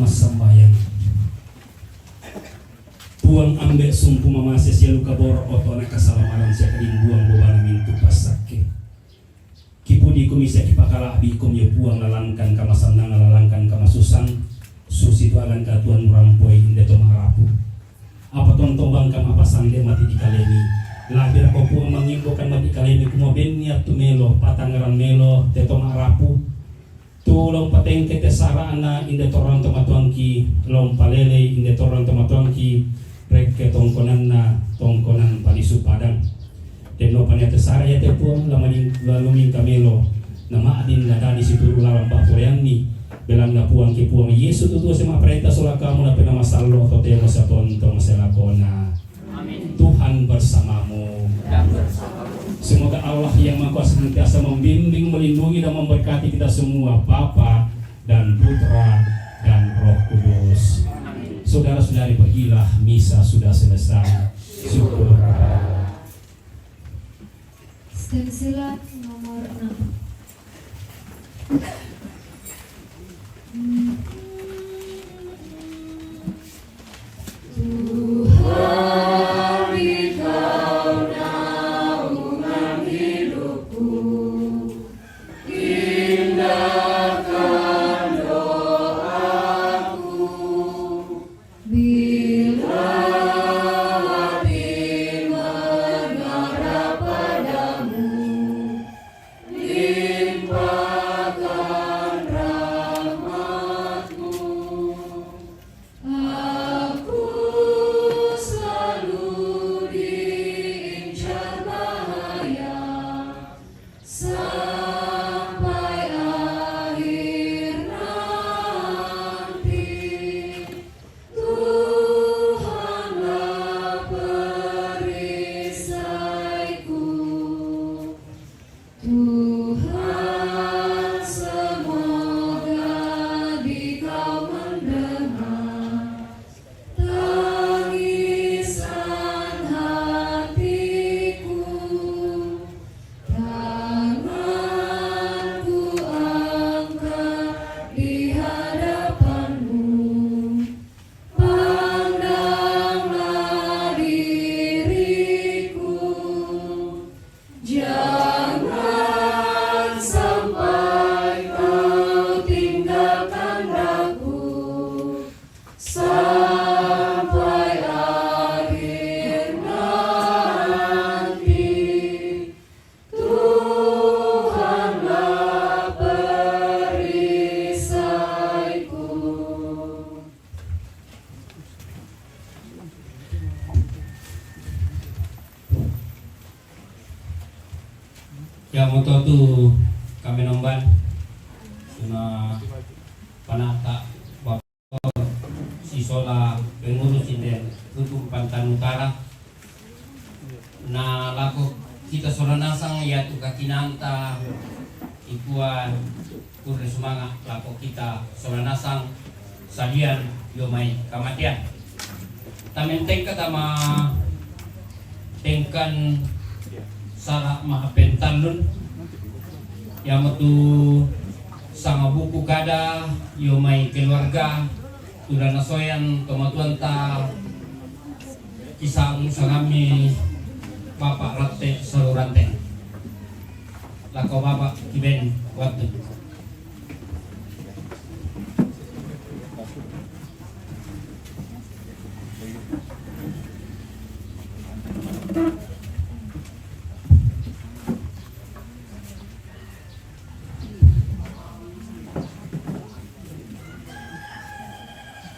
Massambayang. Puang ambe' sumpu mamase sia luka boro' oto'na kasalamaran sia kadimbuang bobana mintu' passakke. Kipuji komi sia kipakala'bi komi, ya Puang, lalangkan kamasannangan, lalangkan kamasussang, susitu' a'gan katuoan murampoi inde to ma'rapu. Apa tontong bangka ma'pasande mati di kalemi. La'birako Puang mangimbokan mati kalemi kumua benni attu melo, patangngerang melo, te to ma'rapu. Tu la umpatengke te sara'na inde torang tomatuangki, la umpalelei inde torang tomatuangki, rekke tongkonanna, tongkonan palisu padang. Denno pania te sara iate Puang, la maning-, la lumingka melo, na ma'din na dadi situru' lalan pa'poraianni, belanna Puangki Puang Yesu tutu sia ma'parenta sola kamu, na pena masallo totemo sia tontong sia lakona. Amin. Tuhan bersamamu. Dan bersamamu. Semoga Allah yang Maha Kuasa senantiasa membimbing, melindungi, dan memberkati kita semua, Bapa dan Putra dan Roh Kudus. Amin. Saudara-saudari, pergilah, misa sudah selesai. Syukur kepada Allah. Stensilan nomor enam. Tuhan, di Kau naungan hidupku, indahkan doaku. Bila hati mengarap pada-Mu, limpahkan rahmat-Mu. Aku selalu diincar bahaya, sampai akhir nanti, Tuhanlah perisaiku. Tuhan, semoga di Kau mendengar tangisan hatiku. Tanganku angkat di hadapan-Mu, pandanglah diriku, jangan sampai Kau tinggalkan aku sampai akhir nanti. Tuhanlah perisaiku. Iamoto tu kami nomban suna panata' Bapak sisola pengurus inden Rukun Pantan Utara. Na lako kita sola nasang iatu kakinanta, ikua kurre sumanga' lako kita sola nasang sadian dio mai kamatean. Tamentengka tama tengkan sara' mahapentallun, iamotu sangabuku kada dio mai keluarga, tu la nasoean tomatuanta, kisa'mu sangammi Bapak Ratte Salurante. Lako Bapak kiben wattu.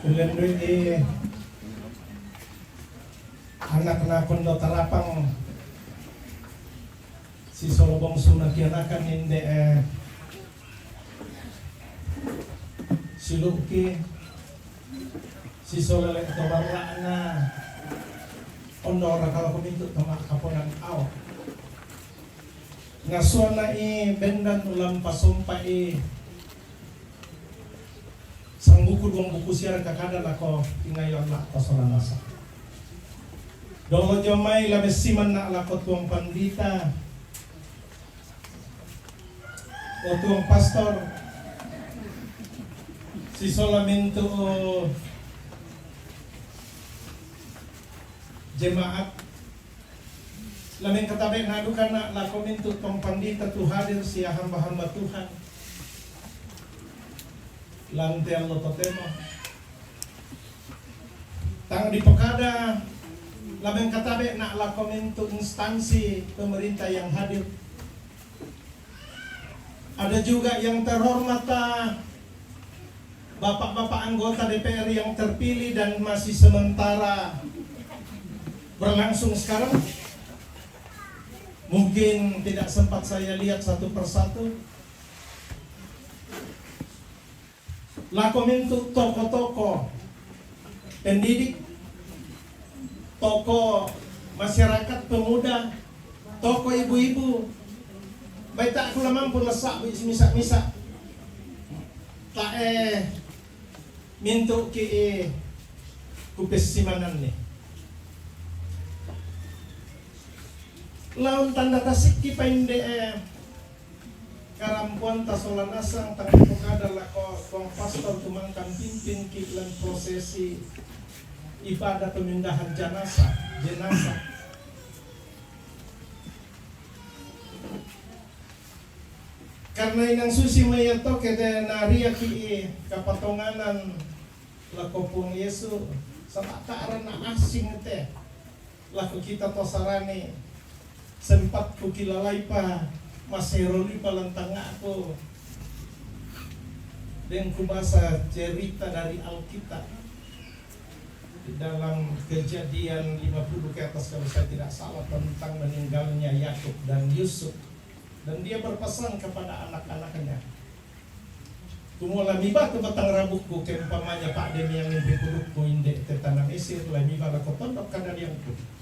Ulendui anakna kondo tarapang sisola bongsunna kianakan inde, eh, silu'ki, sisola le' to barra'na, ondora kala komintu' to ma'kaponan ao. Nasuana'i bendan ulang pasompa'i sangbuku duang buku siara kakada lako tingayo la'to sola nasang. Dolo jomai la messimanna' lako tuang pandita, o tuang pastor, Sisola mintu' jemaat. Lamen katabe' na duka na' lako mintu' tong pandita tu hadir sia hamba-hamba Tuhan lan te allo totemo. Tang dipokada lamen katabe' na' lako mintu' instansi pemerintah yang hadir. Ada juga yang terhormat, ah, bapak-bapak anggota D P R yang terpilih dan masih sementara berlangsung sekarang. Mungkin tidak sempat saya lihat satu persatu. Lako mintu' toko-toko pendidik, toko masyarakat pemuda, toko ibu-ibu. Baita' ku la mampu lessa' misa'-misa'. Ta'e mintu' ki i kupessimananni. Laun tanda tasikki painde'e karampuanta sola nasang, tang dipokada lako tuang pastor tumangkan pimpin ki lan prosesi ibadah pemindahan janasa, jenasa. Karna inang susi mo iato ke te naria ki i kapatonganan lako Puang Yesu, saba' ta'ra na asing te lako kita to sarani. Sempat ku kilalai pa, maseroli pa lan tangnga'ku. Den ku basa cerita dari Alkitab. Di dalam Kejadian lima puluh ke atas, kalau saya tidak salah, tentang meninggalnya Yakub dan Yusuf. Dan dia berpesan kepada anak-anaknya, "Kumua la miba tu batang rabukku, ke umpamanya pa'de miangin ri pudukku inde' te tana Mesir, la miba lako tondok kadaliangku."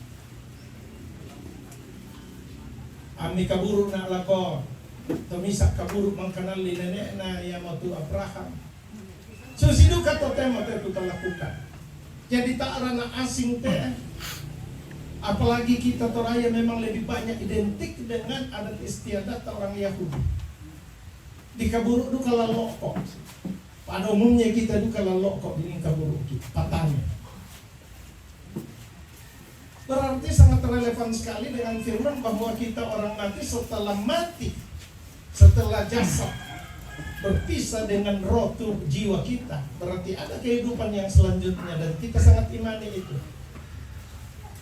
Ammi kaburu' na' lako to misa' kaburu' mangkanalli nene'na, iamotu Abraham. Susi duka totemo te tu talakukan. Jadi ta'ra na asing te, apalagi kita Toraja memang lebih banyak identik dengan adat istiadat orang Yahudi. Dikaburu' duka lan lo'ko'. Pada umumnya kita duka lan lo'ko' dikaburu' ki, patani. Berarti sangat relevan sekali dengan firman bahwa kita orang mati, setelah mati, setelah jasad berpisah dengan roh, tubuh, jiwa kita, berarti ada kehidupan yang selanjutnya, dan kita sangat imani itu.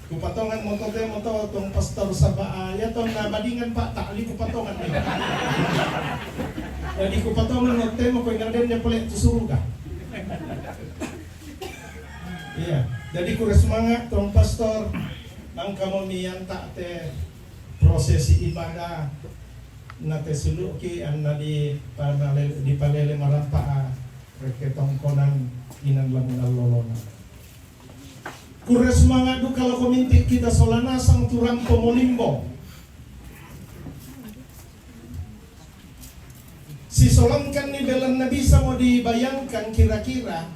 Kupatongan mo totemo to tuang pastor saba', ah, ia to na badingan pa' ta'li kupatongan ni. Jadi kupatongan mo totemo ko inang dende pole' tu suruga. Iya, jadi kure sumanga' tuang pastor, mangka mo mianta' te prosesi ibadah na te sulu'ki anna di panale-, dipalele marampa', ah, rekke tongkonan inan lamunan lolona. Kure sumanga' duka lako mintu' kita sola nasang tu rampo molimbo. Sisolangkanni belanna bisa mo dibayangkan kira-kira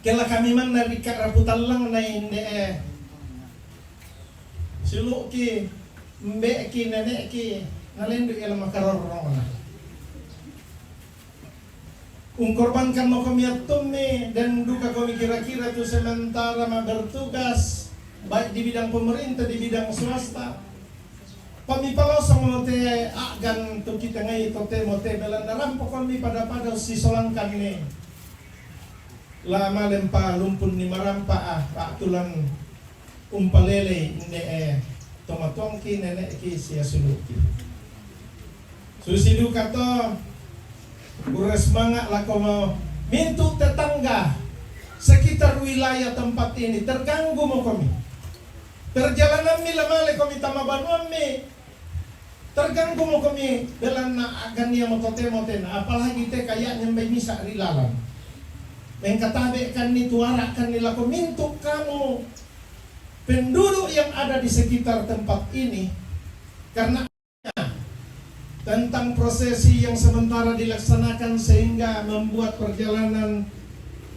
ke la kami manna ri ka'rapu tallang na inde'e sulu'ki, mbe'ki, nene'ki, nalendu' ia la makarorrongna. Ungkorbankan mokomi attummi, den duka komi kira-kira tu sementara ma bertugas, baik di bidang pemerintah, di bidang swasta. Pamipalosong mo te a'gan tu kitengai totemo te, belanna rampo komi pada-pada ussisolangkanni. La male mpalumpunni marampa', ah, pa'tulan umpalelei inde'e tomatuangki, nene'ki sia sulu'ki. Susi duka to, kure sumanga' lako mo mintu' tetangga sekitar wilayah tempat ini, terganggu mokomi. Perjalananmi la male komi tama banuammi, terganggu mokomi, belanna a'gan ia mo totemo tena, apalagi te kaya'nya mbai misa' ri lalan. Mengkatabe'kanni tu ara'kanni lako mintu' kamu penduduk yang ada di sekitar tempat ini, karena tentang prosesi yang sementara dilaksanakan sehingga membuat perjalanan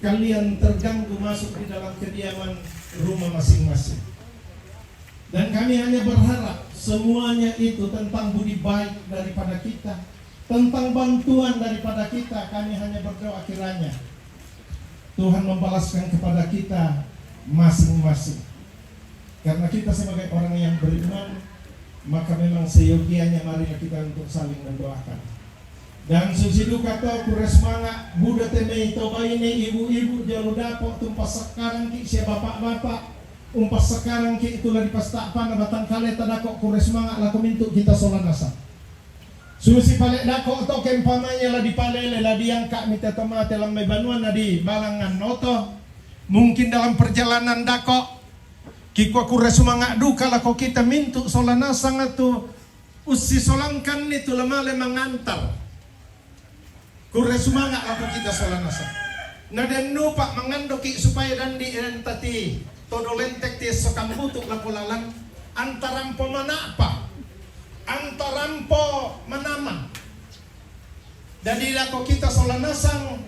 kalian terganggu masuk di dalam kediaman rumah masing-masing. Dan kami hanya berharap semuanya itu tentang budi baik daripada kita, Tentang bantuan daripada kita, kami hanya berdoa kiranya Tuhan membalaskan kepada kita masing-masing. Karena kita sebagai orang yang beriman, maka memang seyogianya marilah kita untuk saling mendoakan. Dan susi duka to, kure sumanga', buda te mai to baine, ibu-ibu, jolo dapo' tu umpassakarangki' sia bapa'-bapa', umpassakarangki' tu la dipasta'pana batang kaleta dako', kure sumanga' lako mintu' kita sola nasang. Susi pale' dako' to, ke umpamanya la dipalele, la diangka'mi te to mate lan mai banuanna dibalangngan oto. Mungkin dalam perjalanan dako', kikua kure sumanga' duka lako kita mintu' sola nasang tu ussisolangkanni tu la male mangantar. Kure sumanga' lako kita sola nasang. Na den nupa' mangandoki' supaya dandi' enta ti todo lentek ti esso kambutu' lako lalan, anta rampo mana'pa, anta rampo manaman. Dadi lako kita sola nasang,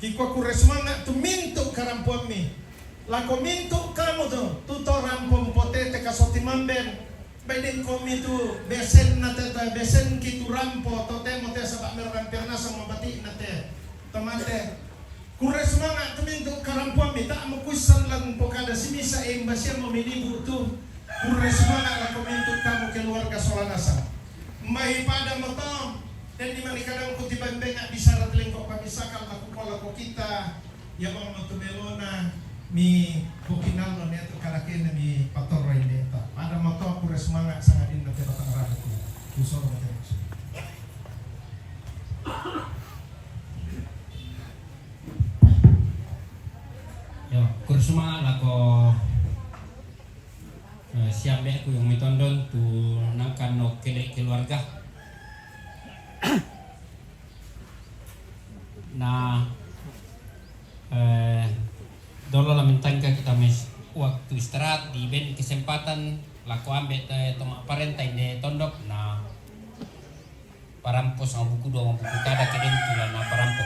kikua kure sumanga' tu mintu' karampoammi. Lako mintu' kamu tu, tu to rampo mpotete kaso timamben. Bai dengkomi tu besenna te, te besenki tu rampo, totemo te saba' merrampir nasang mabati'na te to mate. Kure sumanga' tu mintu' karampoammi, ta' mukuissan lan pokada simisa, e, imbasiammo milibu' tu. Kure sumanga' lako mintu' kamu keluarga sola nasang. Mai padamo to, den di mani kadangku ti bembenga' bisara telengko' pamissakan lako, lako kita, ya mamma tu melona mi pokinallo ne tu kadakena mi patorroi ne to. Padamo to, kure sumanga' sangadinna te batang rabuku. Kusoro te. Yo, kure sumanga' lako, eh, siambe'ku yang mitondon tu nangkan no kele keluarga. Na, eh, dolo la mentangka kita mes waktu istirahat, di ben kesempatan lako ambe' te to ma'parenta inde tondok, na parampo sama buku dua buku kada keden tu la na parampo.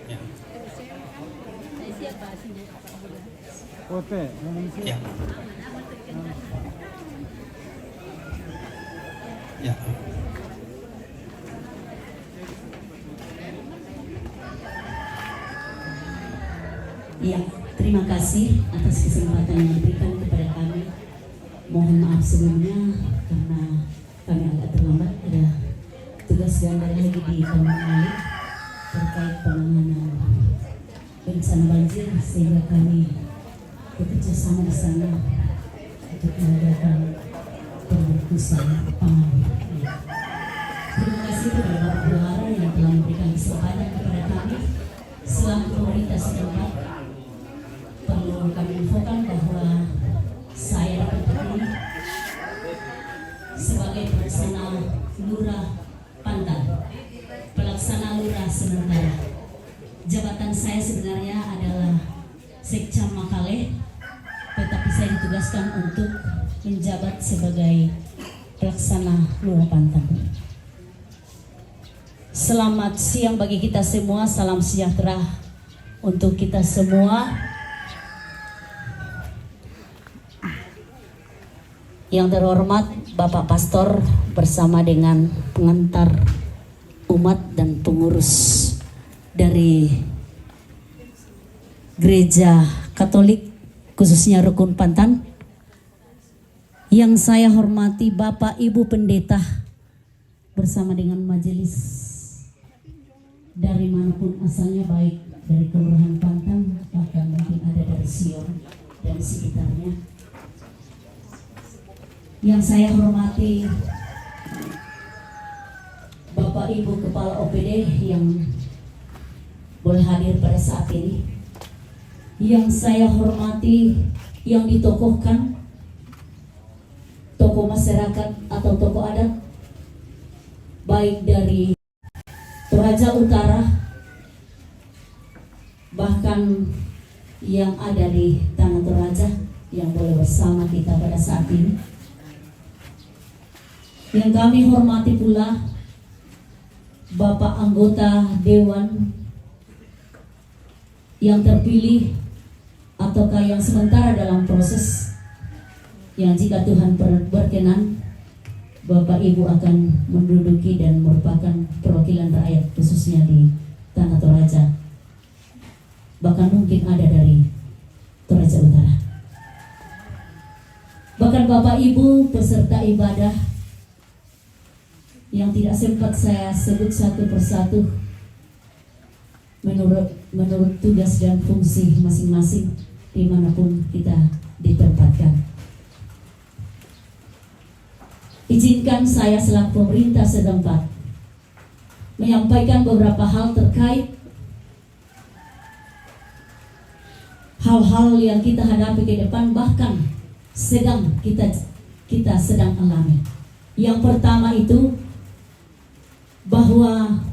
Ya. Ote, Indonesia. Ya. Ya. Ya, terima kasih atas kesempatan yang diberikan kepada kami. Mohon maaf sebelumnya karena kami agak terlambat, ada tugas ganda lagi di Taman Malik terkait penanganan bencana banjir, sehingga kami bekerja sama di sana untuk mengadakan pemutusan pangan. Terima kasih kepada Bapak Bendahara yang telah memberikan kesempatan kepada kami selaku pemerintah setempat. Perlu kami infokan bahwa saya di tempat ini sebagai pelaksana lurah Pantan, pelaksana lurah sementara. Jabatan saya sebenarnya adalah Sekcam Makale, tetapi saya ditugaskan untuk menjabat sebagai pelaksana lurah Pantan. Selamat siang bagi kita semua, salam sejahtera untuk kita semua. Yang terhormat Bapak Pastor bersama dengan pengantar umat dan pengurus dari Gereja Katolik, khususnya Rukun Pantan. Yang saya hormati Bapak Ibu Pendeta bersama dengan majelis dari manapun asalnya, baik dari Kelurahan Pantan, bahkan mungkin ada dari Sion dan sekitarnya. Yang saya hormati Bapak Ibu Kepala O P D yang boleh hadir pada saat ini. Yang saya hormati yang ditokohkan tokoh masyarakat atau tokoh adat, baik dari Toraja Utara, bahkan yang ada di Tanah Toraja yang boleh bersama kita pada saat ini. Yang kami hormati pula Bapak Anggota Dewan yang terpilih ataukah yang sementara dalam proses, yang jika Tuhan per- berkenan, Bapak Ibu akan menduduki dan merupakan perwakilan rakyat, khususnya di Tanah Toraja, bahkan mungkin ada dari Toraja Utara. Bahkan Bapak Ibu peserta ibadah yang tidak sempat saya sebut satu persatu menurut menurut tugas dan fungsi masing-masing dimanapun kita ditempatkan. Izinkan saya selaku pemerintah setempat menyampaikan beberapa hal terkait hal-hal yang kita hadapi ke depan, bahkan sedang kita kita sedang alami. Yang pertama itu bahwa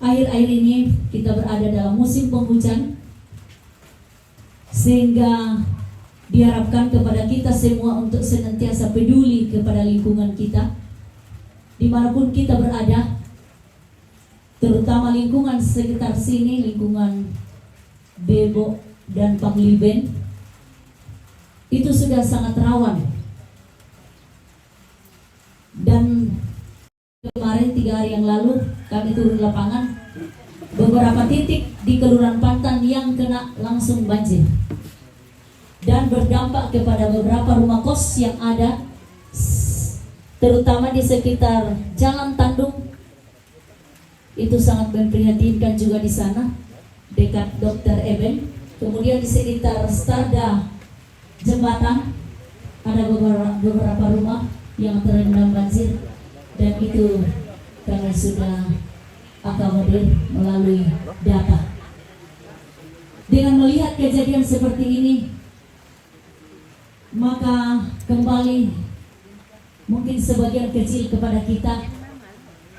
akhir-akhir ini kita berada dalam musim penghujan, sehingga diharapkan kepada kita semua untuk senantiasa peduli kepada lingkungan kita dimanapun kita berada, terutama lingkungan sekitar sini, lingkungan Bebo dan Pangliben, itu sudah sangat rawan. Dan kemarin, tiga hari yang lalu, kami turun lapangan, beberapa titik di Kelurahan Pantan yang kena langsung banjir dan berdampak kepada beberapa rumah kos yang ada, terutama di sekitar Jalan Tandung. Itu sangat memprihatinkan juga di sana, dekat Dokter Eben. Kemudian di sekitar Starda Jembatan ada beberapa, beberapa rumah yang terendam banjir, dan itu kami sudah akomodir melalui data. Dengan melihat kejadian seperti ini, maka kembali mungkin sebagian kecil kepada kita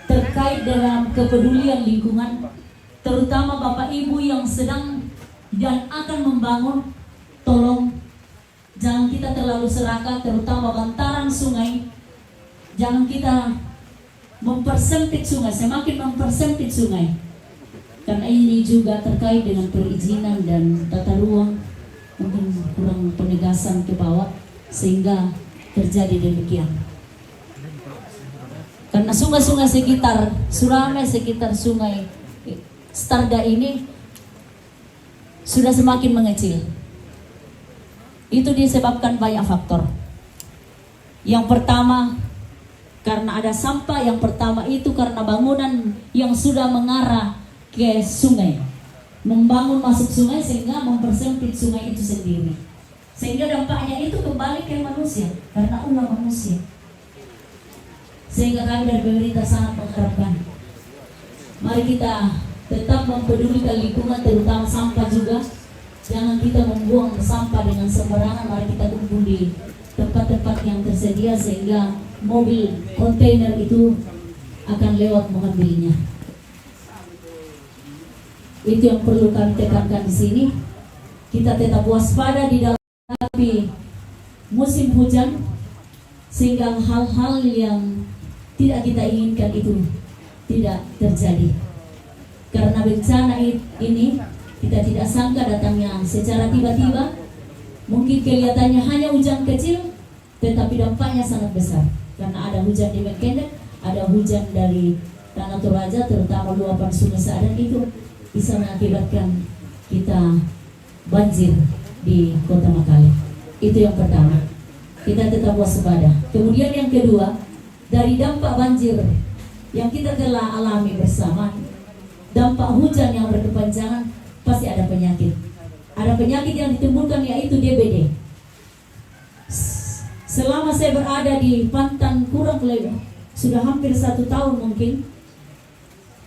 terkait dengan kepedulian lingkungan, terutama Bapak Ibu yang sedang dan akan membangun, tolong jangan kita terlalu serakah, terutama bantaran sungai. Jangan kita mempersempit sungai, semakin mempersempit sungai. Karena ini juga terkait dengan perizinan dan tata ruang, mungkin kurang penegasan ke bawah sehingga terjadi demikian. Karena sungai-sungai sekitar Surame, sekitar sungai Starda ini sudah semakin mengecil. Itu disebabkan banyak faktor. Yang pertama, karena ada sampah. Yang pertama itu karena bangunan yang sudah mengarah ke sungai, membangun masuk sungai sehingga mempersempit sungai itu sendiri, sehingga dampaknya itu kembali ke manusia karena ulah manusia. Sehingga kami dari pemerintah sangat mengharapkan, mari kita tetap mempedulikan lingkungan, terutama sampah juga. Jangan kita membuang sampah dengan sembarangan. Mari kita kumpul di tempat-tempat yang tersedia sehingga mobil kontainer itu akan lewat mengambilnya. Itu yang perlu kami tekankan di sini. Kita tetap waspada di dalam tapi musim hujan, sehingga hal-hal yang tidak kita inginkan itu tidak terjadi. Karena bencana i- ini kita tidak sangka datangnya secara tiba-tiba. Mungkin kelihatannya hanya hujan kecil, tetapi dampaknya sangat besar. Karena ada hujan di Mengkendek, ada hujan dari Tanah Toraja, terutama luapan Sungai Sa'dan, itu bisa mengakibatkan kita banjir di Kota Makalle. Itu yang pertama. Kita tetap waspada. Kemudian yang kedua, dari dampak banjir yang kita telah alami bersama, dampak hujan yang berkepanjangan, pasti ada penyakit. Ada penyakit yang ditimbulkan, yaitu D B D. S- Selama saya berada di Pantan, kurang lebih sudah hampir satu tahun mungkin,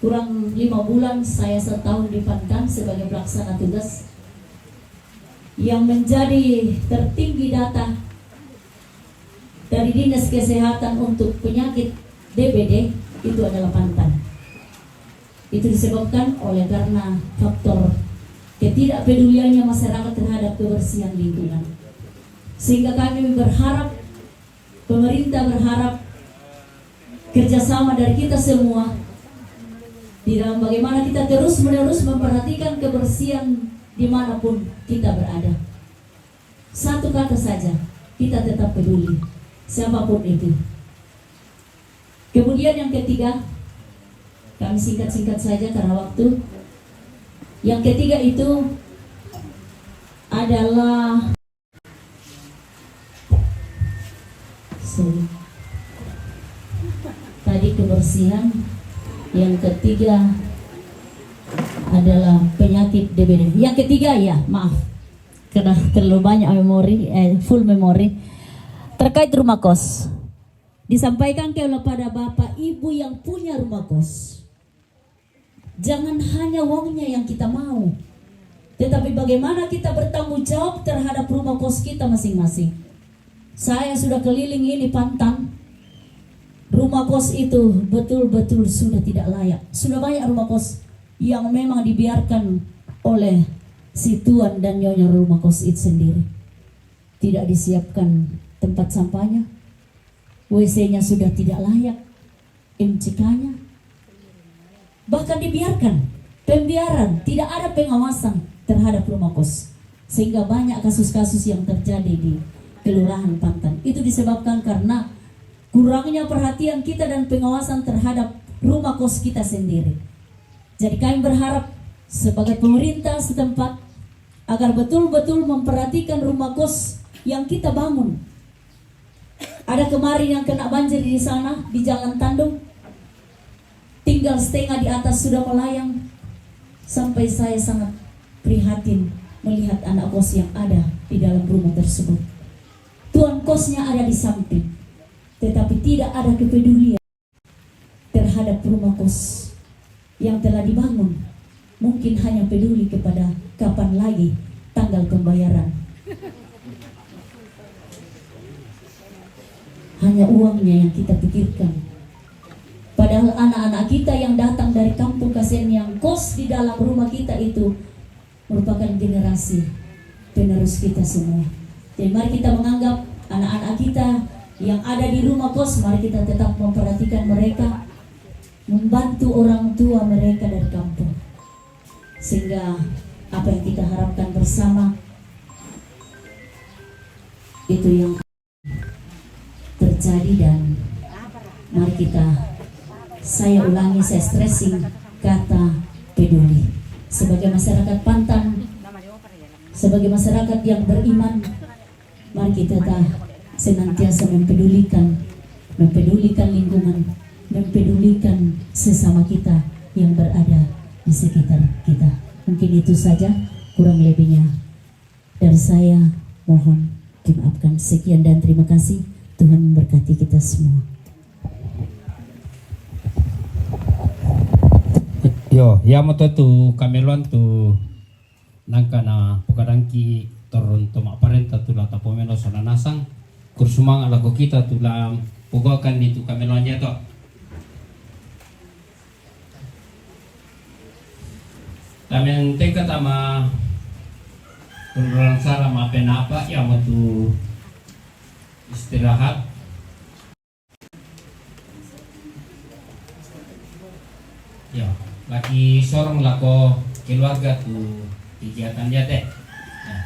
kurang lima bulan saya setahun di Pantan sebagai pelaksana tugas. Yang menjadi tertinggi data dari Dinas Kesehatan untuk penyakit D B D itu adalah Pantan. Itu disebabkan oleh karena faktor ketidakpeduliannya masyarakat terhadap kebersihan lingkungan. Sehingga kami berharap, pemerintah berharap kerjasama dari kita semua, Di dalam bagaimana kita terus-menerus memperhatikan kebersihan dimanapun kita berada. Satu kata saja, kita tetap peduli, siapapun itu. Kemudian yang ketiga, kami singkat-singkat saja karena waktu. Yang ketiga itu adalah, sorry. Tadi kebersihan, yang ketiga adalah penyakit D B D. Yang ketiga, ya, maaf. Karena terlalu banyak memori, eh, full memory. Terkait rumah kos. Disampaikan kepada Bapak Ibu yang punya rumah kos. Jangan hanya uangnya yang kita mau, tetapi bagaimana kita bertanggung jawab terhadap rumah kos kita masing-masing. Saya sudah keliling ini Pantan. Rumah kos itu betul-betul sudah tidak layak. Sudah banyak rumah kos yang memang dibiarkan oleh si tuan dan nyonya rumah kos itu sendiri. Tidak disiapkan tempat sampahnya, W C-nya sudah tidak layak, M C K-nya. Bahkan dibiarkan, pembiaran, tidak ada pengawasan terhadap rumah kos. Sehingga banyak kasus-kasus yang terjadi di Kelurahan Pantan. Itu disebabkan karena kurangnya perhatian kita dan pengawasan terhadap rumah kos kita sendiri. Jadi kami berharap sebagai pemerintah setempat agar betul-betul memperhatikan rumah kos yang kita bangun. Ada kemarin yang kena banjir di sana, di Jalan Tandung. Tinggal setengah di atas sudah melayang. Sampai saya sangat prihatin melihat anak kos yang ada di dalam rumah tersebut. Tuan kosnya ada di samping, tetapi tidak ada kepedulian terhadap rumah kos yang telah dibangun. Mungkin hanya peduli kepada kapan lagi tanggal pembayaran. Hanya uangnya yang kita pikirkan. Padahal anak-anak kita yang datang dari kampung, kasihan, yang kos di dalam rumah kita itu merupakan generasi penerus kita semua. Jadi mari kita menganggap anak-anak kita yang ada di rumah kos, mari kita tetap memperhatikan mereka, membantu orang tua mereka dari kampung. Sehingga apa yang kita harapkan bersama itu yang terjadi. Dan mari kita, saya ulangi, saya stressing kata peduli. Sebagai masyarakat Pantan, sebagai masyarakat yang beriman, mari kita ta-, senantiasa mempedulikan, mempedulikan lingkungan, mempedulikan sesama kita yang berada di sekitar kita. Mungkin itu saja, kurang lebihnya dari saya mohon dimaafkan. Sekian dan terima kasih. Tuhan memberkati kita semua. Yo, ya mo to tu kameluan tu nangka na pokadangki turun tu ma parenta tu la tapomelo sonanasang. Kursumanga lako kita tu la pogokan di tu kameluan ya to. Tamen teka tama puluran sara mapenapa ya mo tu istirahat. Ya, lagi sorong lako keluarga tu kegiatan ya te. Ya.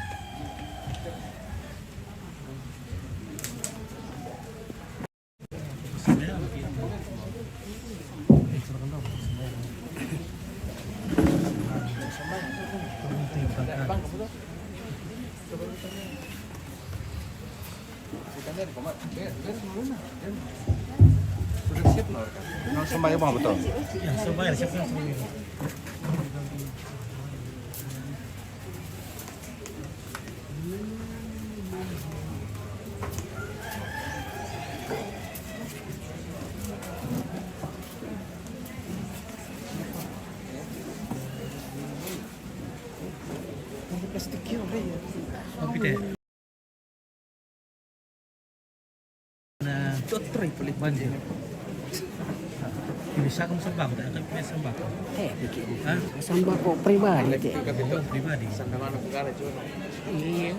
Sudah siap no? No, sembahyang mau betul. Ya, sembahyang siap no. Plastik ya, ya. Kopi teh. Nah, banjir. Ini saya kamu sembako, tak akan punya sembako. Eh, bikin. Hah? Sembako pribadi, teh. Oh, pribadi. Iya.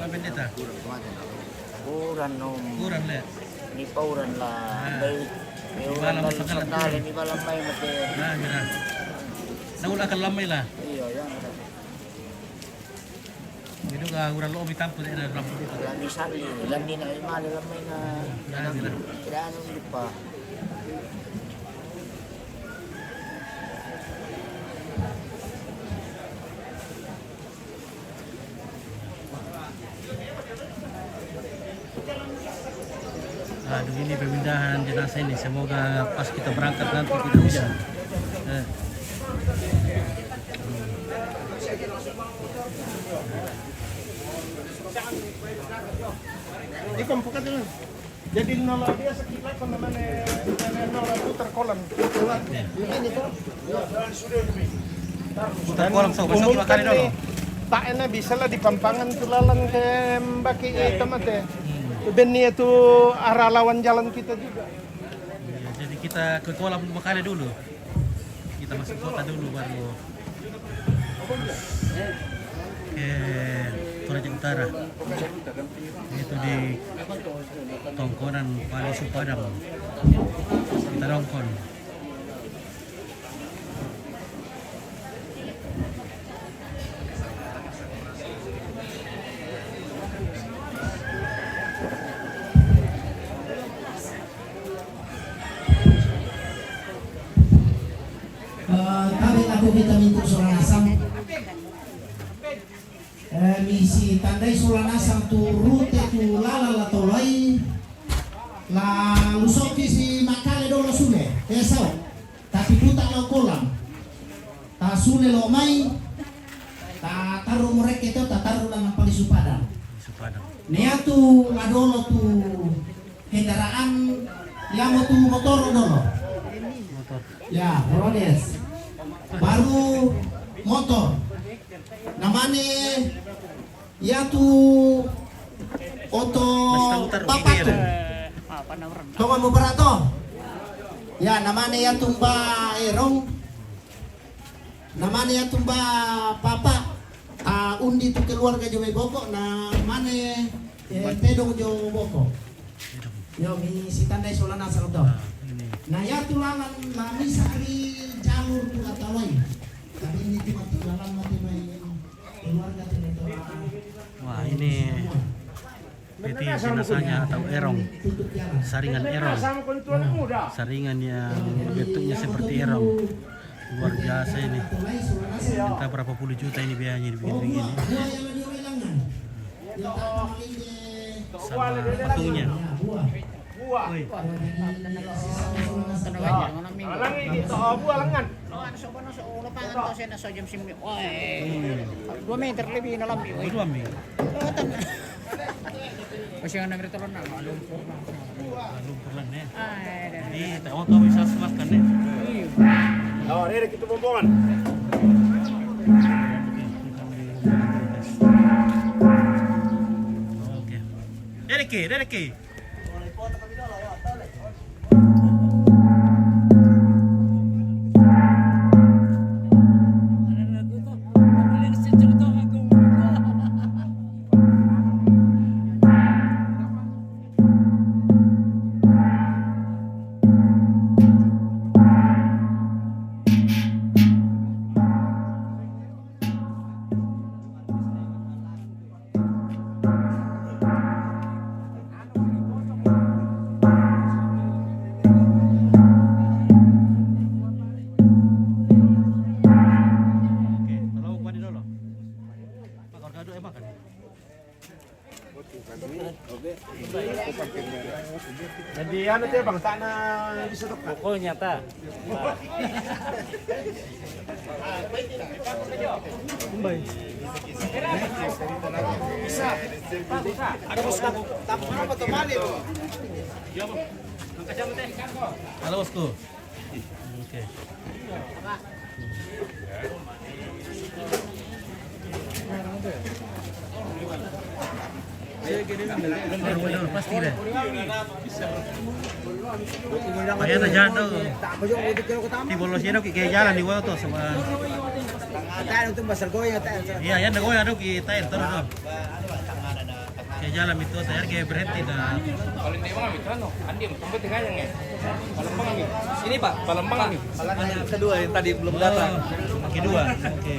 Pendeta. Uran no. Uran le. Ni pa uran la. Ah. Bai, ni uran la sandale, ni balan mai mate. Ah, mira. Naula ka lamai la. Iyo, ya. Ito ka uran lo mi tampu de la lamai. La mi sali, la mi na imali lamai na. Ah, mira. Kira anu lupa. Aduh, ini pemindahan jenazah ini. Semoga pas kita berangkat nanti tidak hujan. Eh. Ikon, buka dulu. Jadi, no la biasa kita lakukan namanya, namanya no la putar kolam. Begini tuh. Putar kolam, so, besok dua kali dulu. Tak enak bisa la di Pampangan tu lalan ke Mbaki itu mate. Hmm. Beni itu arah lawan jalan kita juga. Iya, jadi kita ke kolam dua kali dulu. Kita masuk kota dulu, baru ke Toraja Utara. Itu di Tongkonan, Pali Supadang. Kita dongkon. Eh, kami aku kita minta sola nasang. Eh, mi si tandai sola nasang tu rute tu lalan la tolai. La lusoki si makale dolo sule. Eh, sao. Tapi puta lao kolam. Ta sule lo mai. Ta taru mo reke to, ta taru la Pali Supadang. Supadang. Nia tu la dolo tu kendaraan, ya mo tu motor dolo. Motor. Ya, Rodes. Baru motor. Namane ya tu oto papatu. Tonga mo barato. Ya, namane ya tu mba Erong. Namane ya tu mba papa. Ah, undi tu keluarga jo mai boko, namane, eh, tedong jo boko. Yo, mi si tandai sola nasang to. Ah, ini. Na ya tu lalan la misa ri jalur tu la tolai. Tapi ini tu mati lalan mati mai keluarga tu. Wah, ini peti jenazahnya atau erong. Saringan erong. Saringan yang bentuknya seperti erong. Luar biasa ini. Entah berapa puluh juta ini biayanya dibikin begini. Sama patungnya. Woi. Alangi, oh, buah lengan. Dua meter lebih na lambi, woi. Dua meter. Kasi nga number tolong na, lumpur na. Lumpur lang na yan. Ay, ay, ay. Di, tawag kami sa sumakan eh. Iyo. Oh, rere kita bombongan. Okay. Rere ki, rere ki. Jadi anu te bang, tana bisa tok. Pokoknya ta. Ada bos kamu. Tamu apa teman itu? Halo bosku. Oke. Pasti deh. Ayan na dyan, no? Di bolos yan, no? Kaya jalan di wala to, sa mga... Iya, yan na ko, ano, kita, ito, no? Jalan itu, saya kayak berhenti dah. Kalau ini emang itu, anu, Andi, tempat tinggalnya, nggak? Palembang, Andi. Ini, Pak. Palembang, Andi. Yang kedua yang tadi belum datang. Oh, yang kedua. Oke.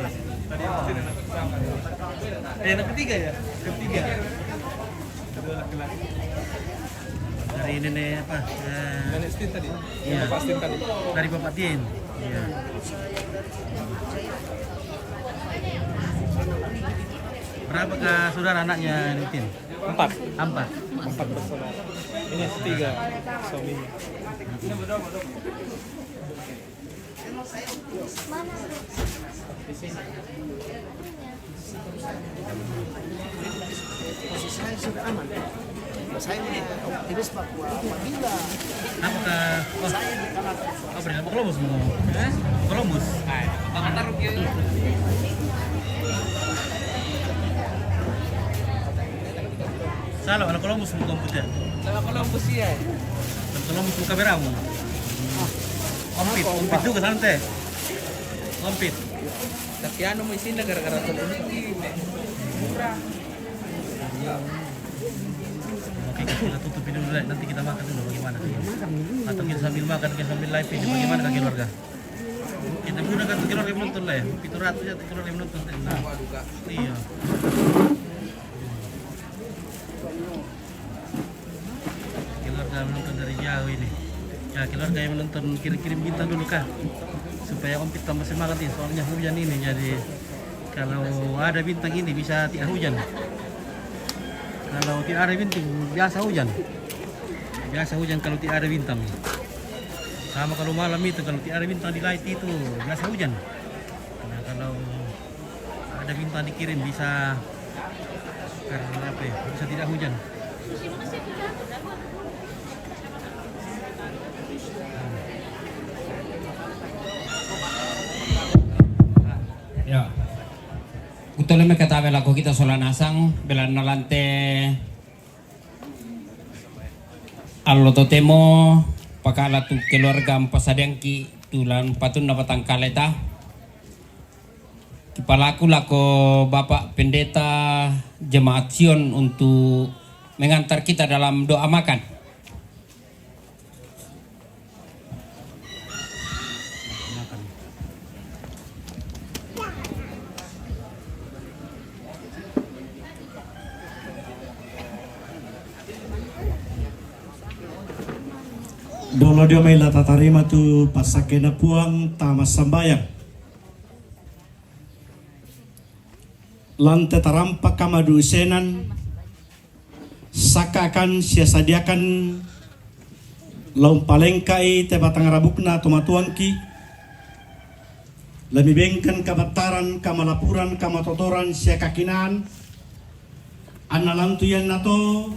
Eh, yang ketiga ya? Ketiga. Dari ini nih, apa? Eh, Nenek Stin tadi. Iya. Bapak Stin tadi. Dari Bapak Tin. Iya. Berapakah saudara anaknya, Nitin? Empat. Empat. Empat bersaudara. Ini tiga suaminya. Posisi saya sudah aman. Saya optimis bahwa apabila Apakah, oh, saya dikalahkan. Apa dia? Apa Columbus mau? Hah? Columbus. Ay, taruh dia. Salah, kalau Columbus mau komputer. Kalau Columbus iya. Kalau Columbus mau kameramu. Kompit, kompit juga santai. Kompit. Tapi anu, mau isinnya gara-gara Columbus. Murah. Oke, kita tutup dulu deh. Nanti kita makan dulu bagaimana? Atau kita sambil makan, kita sambil live ini bagaimana, keluarga? Kita udah kan keluarga menonton lah ya. Itu ratus ya keluarga menonton. Nah, iya. Keluarga menonton dari jauh ini. Ya, keluarga yang menonton kirim-kirim bintang dulu kah? Supaya Ompit tambah semangat nih, soalnya hujan ini. Jadi kalau ada bintang ini bisa tidak hujan. Kalau tidak ada bintang, biasa hujan. Biasa hujan kalau tidak ada bintang. Sama kalau malam itu, kalau tidak ada bintang di light itu, biasa hujan. Nah, kalau ada bintang dikirim, bisa, karena apa ya, bisa tidak hujan. Ya. Kutoleme katabe lako kita sola nasang, belanna lante allo totemo pakala tu keluarga mpasadiangki tu lan patunna batang kaleta. Kipalaku lako Bapak Pendeta Jemaat Sion untuk mengantar kita dalam doa makan. Dolo dio mai la tatarima tu passakkena Puang tama sambayang. Lante tarampa kamadusenan, sakakan sia sadiakan laung palengkai te batang rabukna tomatuangki, lamibengkan kabattaran, kamalapuran, kamatotoran sia kakinaan, anna lantu iannato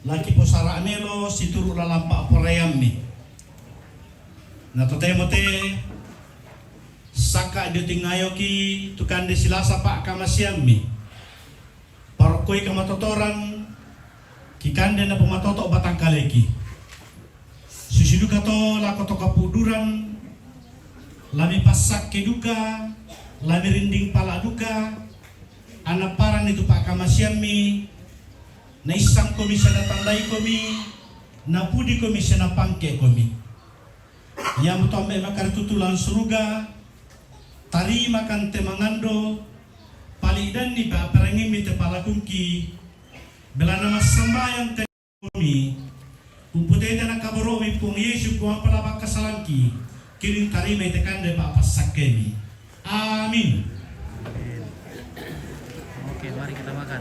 laki posara melo situru lalampa poraiammi. Na totemo te saka dio tingayoki tu kande silasa pa'kamasiammi. Parokkoi kamatotoran, kikande napomatoto batangkaleki. Susi duka to lako to kapuduran, lami passakke duka, lami rinding pala duka, anapparanni tu pa'kamasiammi, naissangkomi sia natandaikomi, napudikomi sia napangke'komi. Iamoto Ambe' makaritutu lan suruga, tarimakang te mangando, pali'danni pa'parangimmi te palakungki, belanna massambayang te mi, umputete na kaboro'mi Puang Yesu, Puang pala pakkasalangki, kining tarimai te kande pa'passakkemi. Amin. Oke, mari kita makan.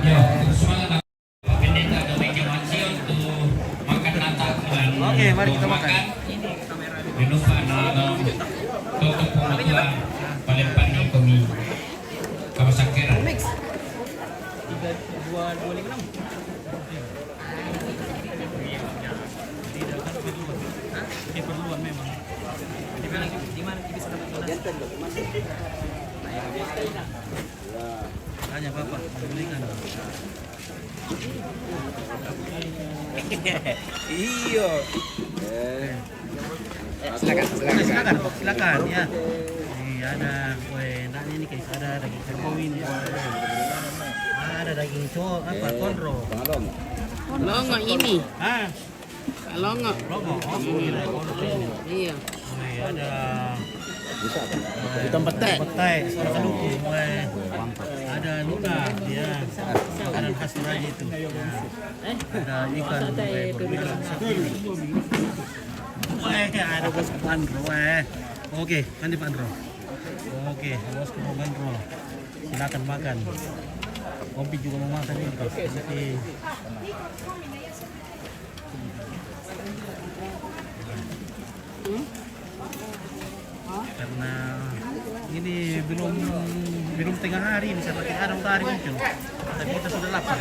Ya, semangat. Pendeta Domenica Mansion tu makan nata. Oke, mari kita makan. Jangan lupa nonton. Tutup pembukaan paling paling komi. Kamu sakit. Tiga dua dua lima enam. Tidak kan perlu. Hah? Keperluan memang. Di mana? Di mana? Di sana. Tanya Bapak, belikan. Iyo. Eh. Silakan, silakan. Silakan, Pak, silakan, ya. Nih, ada kue enaknya ini, guys. Ada daging kerbau ini. Daging co apa, konro? Longo ini. Ah, Longo. Longo. Oh, iya, konro ini. Iya. Oh, iya, ada ikan petai. Petai, soal kaluku, weh. Ada luna, ya. Makanan khas Toraja itu. Ya. Ada ikan, weh, bermacam satu ini. Weh, ada bos ke Panro, weh. Oke, kan di Panro. Oke, bos ke Panro. Silakan makan. Ompit juga mau makan ini, Kak. Oke. Karena ini belum, belum tengah hari ini, saya pakai ada matahari muncul. Tapi kita sudah lapar.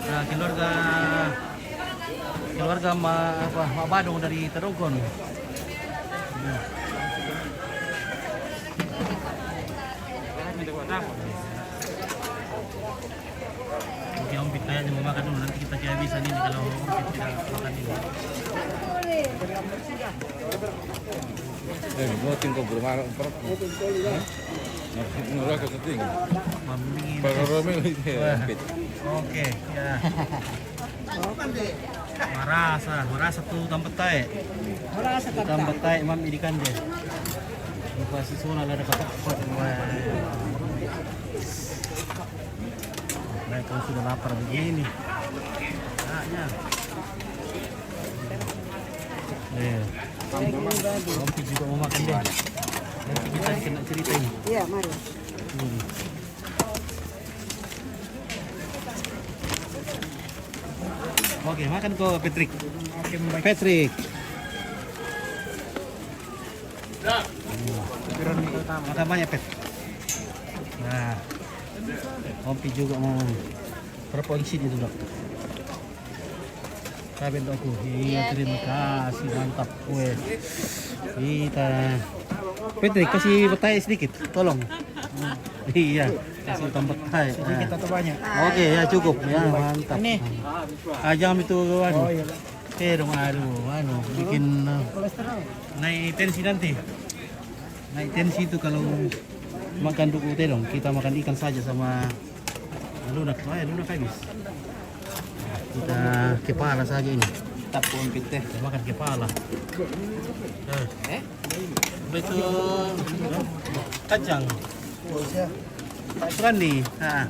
Nah, keluarga, keluarga Ma, apa, Mak Badong dari Tadongkon. Oke, Ompit kayaknya mau makan dulu, nanti kita kehabisan ini kalau Ompit tidak makan ini. Eh, no tengo problema, pero, ¿eh? No, no lo hago contigo. Mami. Pero Romeo dice, Ompit. Oke, ya. Marasa, marasa tu tampat tae. Marasa tu tampat tae, mam, ikan dia. Lupa si Sona ada dapat. Wah. Baik, kalau sudah lapar begini. Nah, ya. Eh, Ompit juga mau makan deh. Nanti kita kena cerita ini. Iya, mari. Hmm. Oke, makan ko, Patrick. Oke, baik. Patrick. Makan banyak, Pet. Nah, Ompit juga mau. Berapa isi itu, Dok? Sabi ko, iya, terima kasih, mantap. Weh. Kita. Patrick, kasih petai sedikit, tolong. Iya, kasih tambah petai. Sedikit atau banyak? Oke, ya, cukup. Ya, mantap. Ini. Ah, jangan itu, anu. Oh, iya. Eh, dong, aduh, anu, bikin, eh, naik tensi nanti. Naik tensi itu kalau makan duku telong, kita makan ikan saja sama lunak. Oh ya, lunak habis. Kita kepala saja ini. Tapung kita. Kita makan kepala. Eh. Eh? Betul. Kacang. Berani. Ah.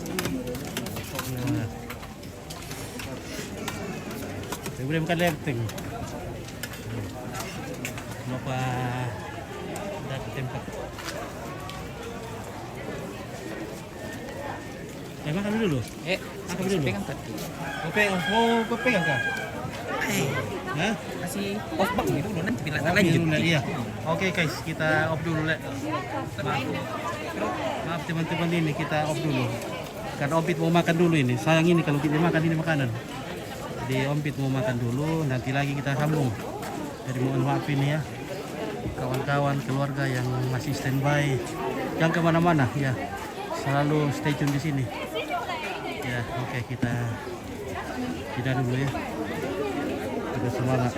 Boleh makan lempeng. Kenapa? Ada tempat. Eh, makan dulu. Eh, makan dulu. Pegang satu. Kau pegang, mau kau pegang kah? Eh. Hah? Kasih off bang dulu, nanti bilang lagi. Iya. Oke, guys, kita off dulu, Le. Maaf. Maaf, teman-teman, ini kita off dulu. Karena Ompit mau makan dulu ini. Sayang ini kalau tidak makan ini makanan. Jadi Ompit mau makan dulu, nanti lagi kita sambung. Jadi mohon maaf ini ya. Kawan-kawan, keluarga yang masih standby, jangan kemana-mana ya. Selalu stay tune di sini. Ya, oke, kita, kita dulu ya. Kita semangat.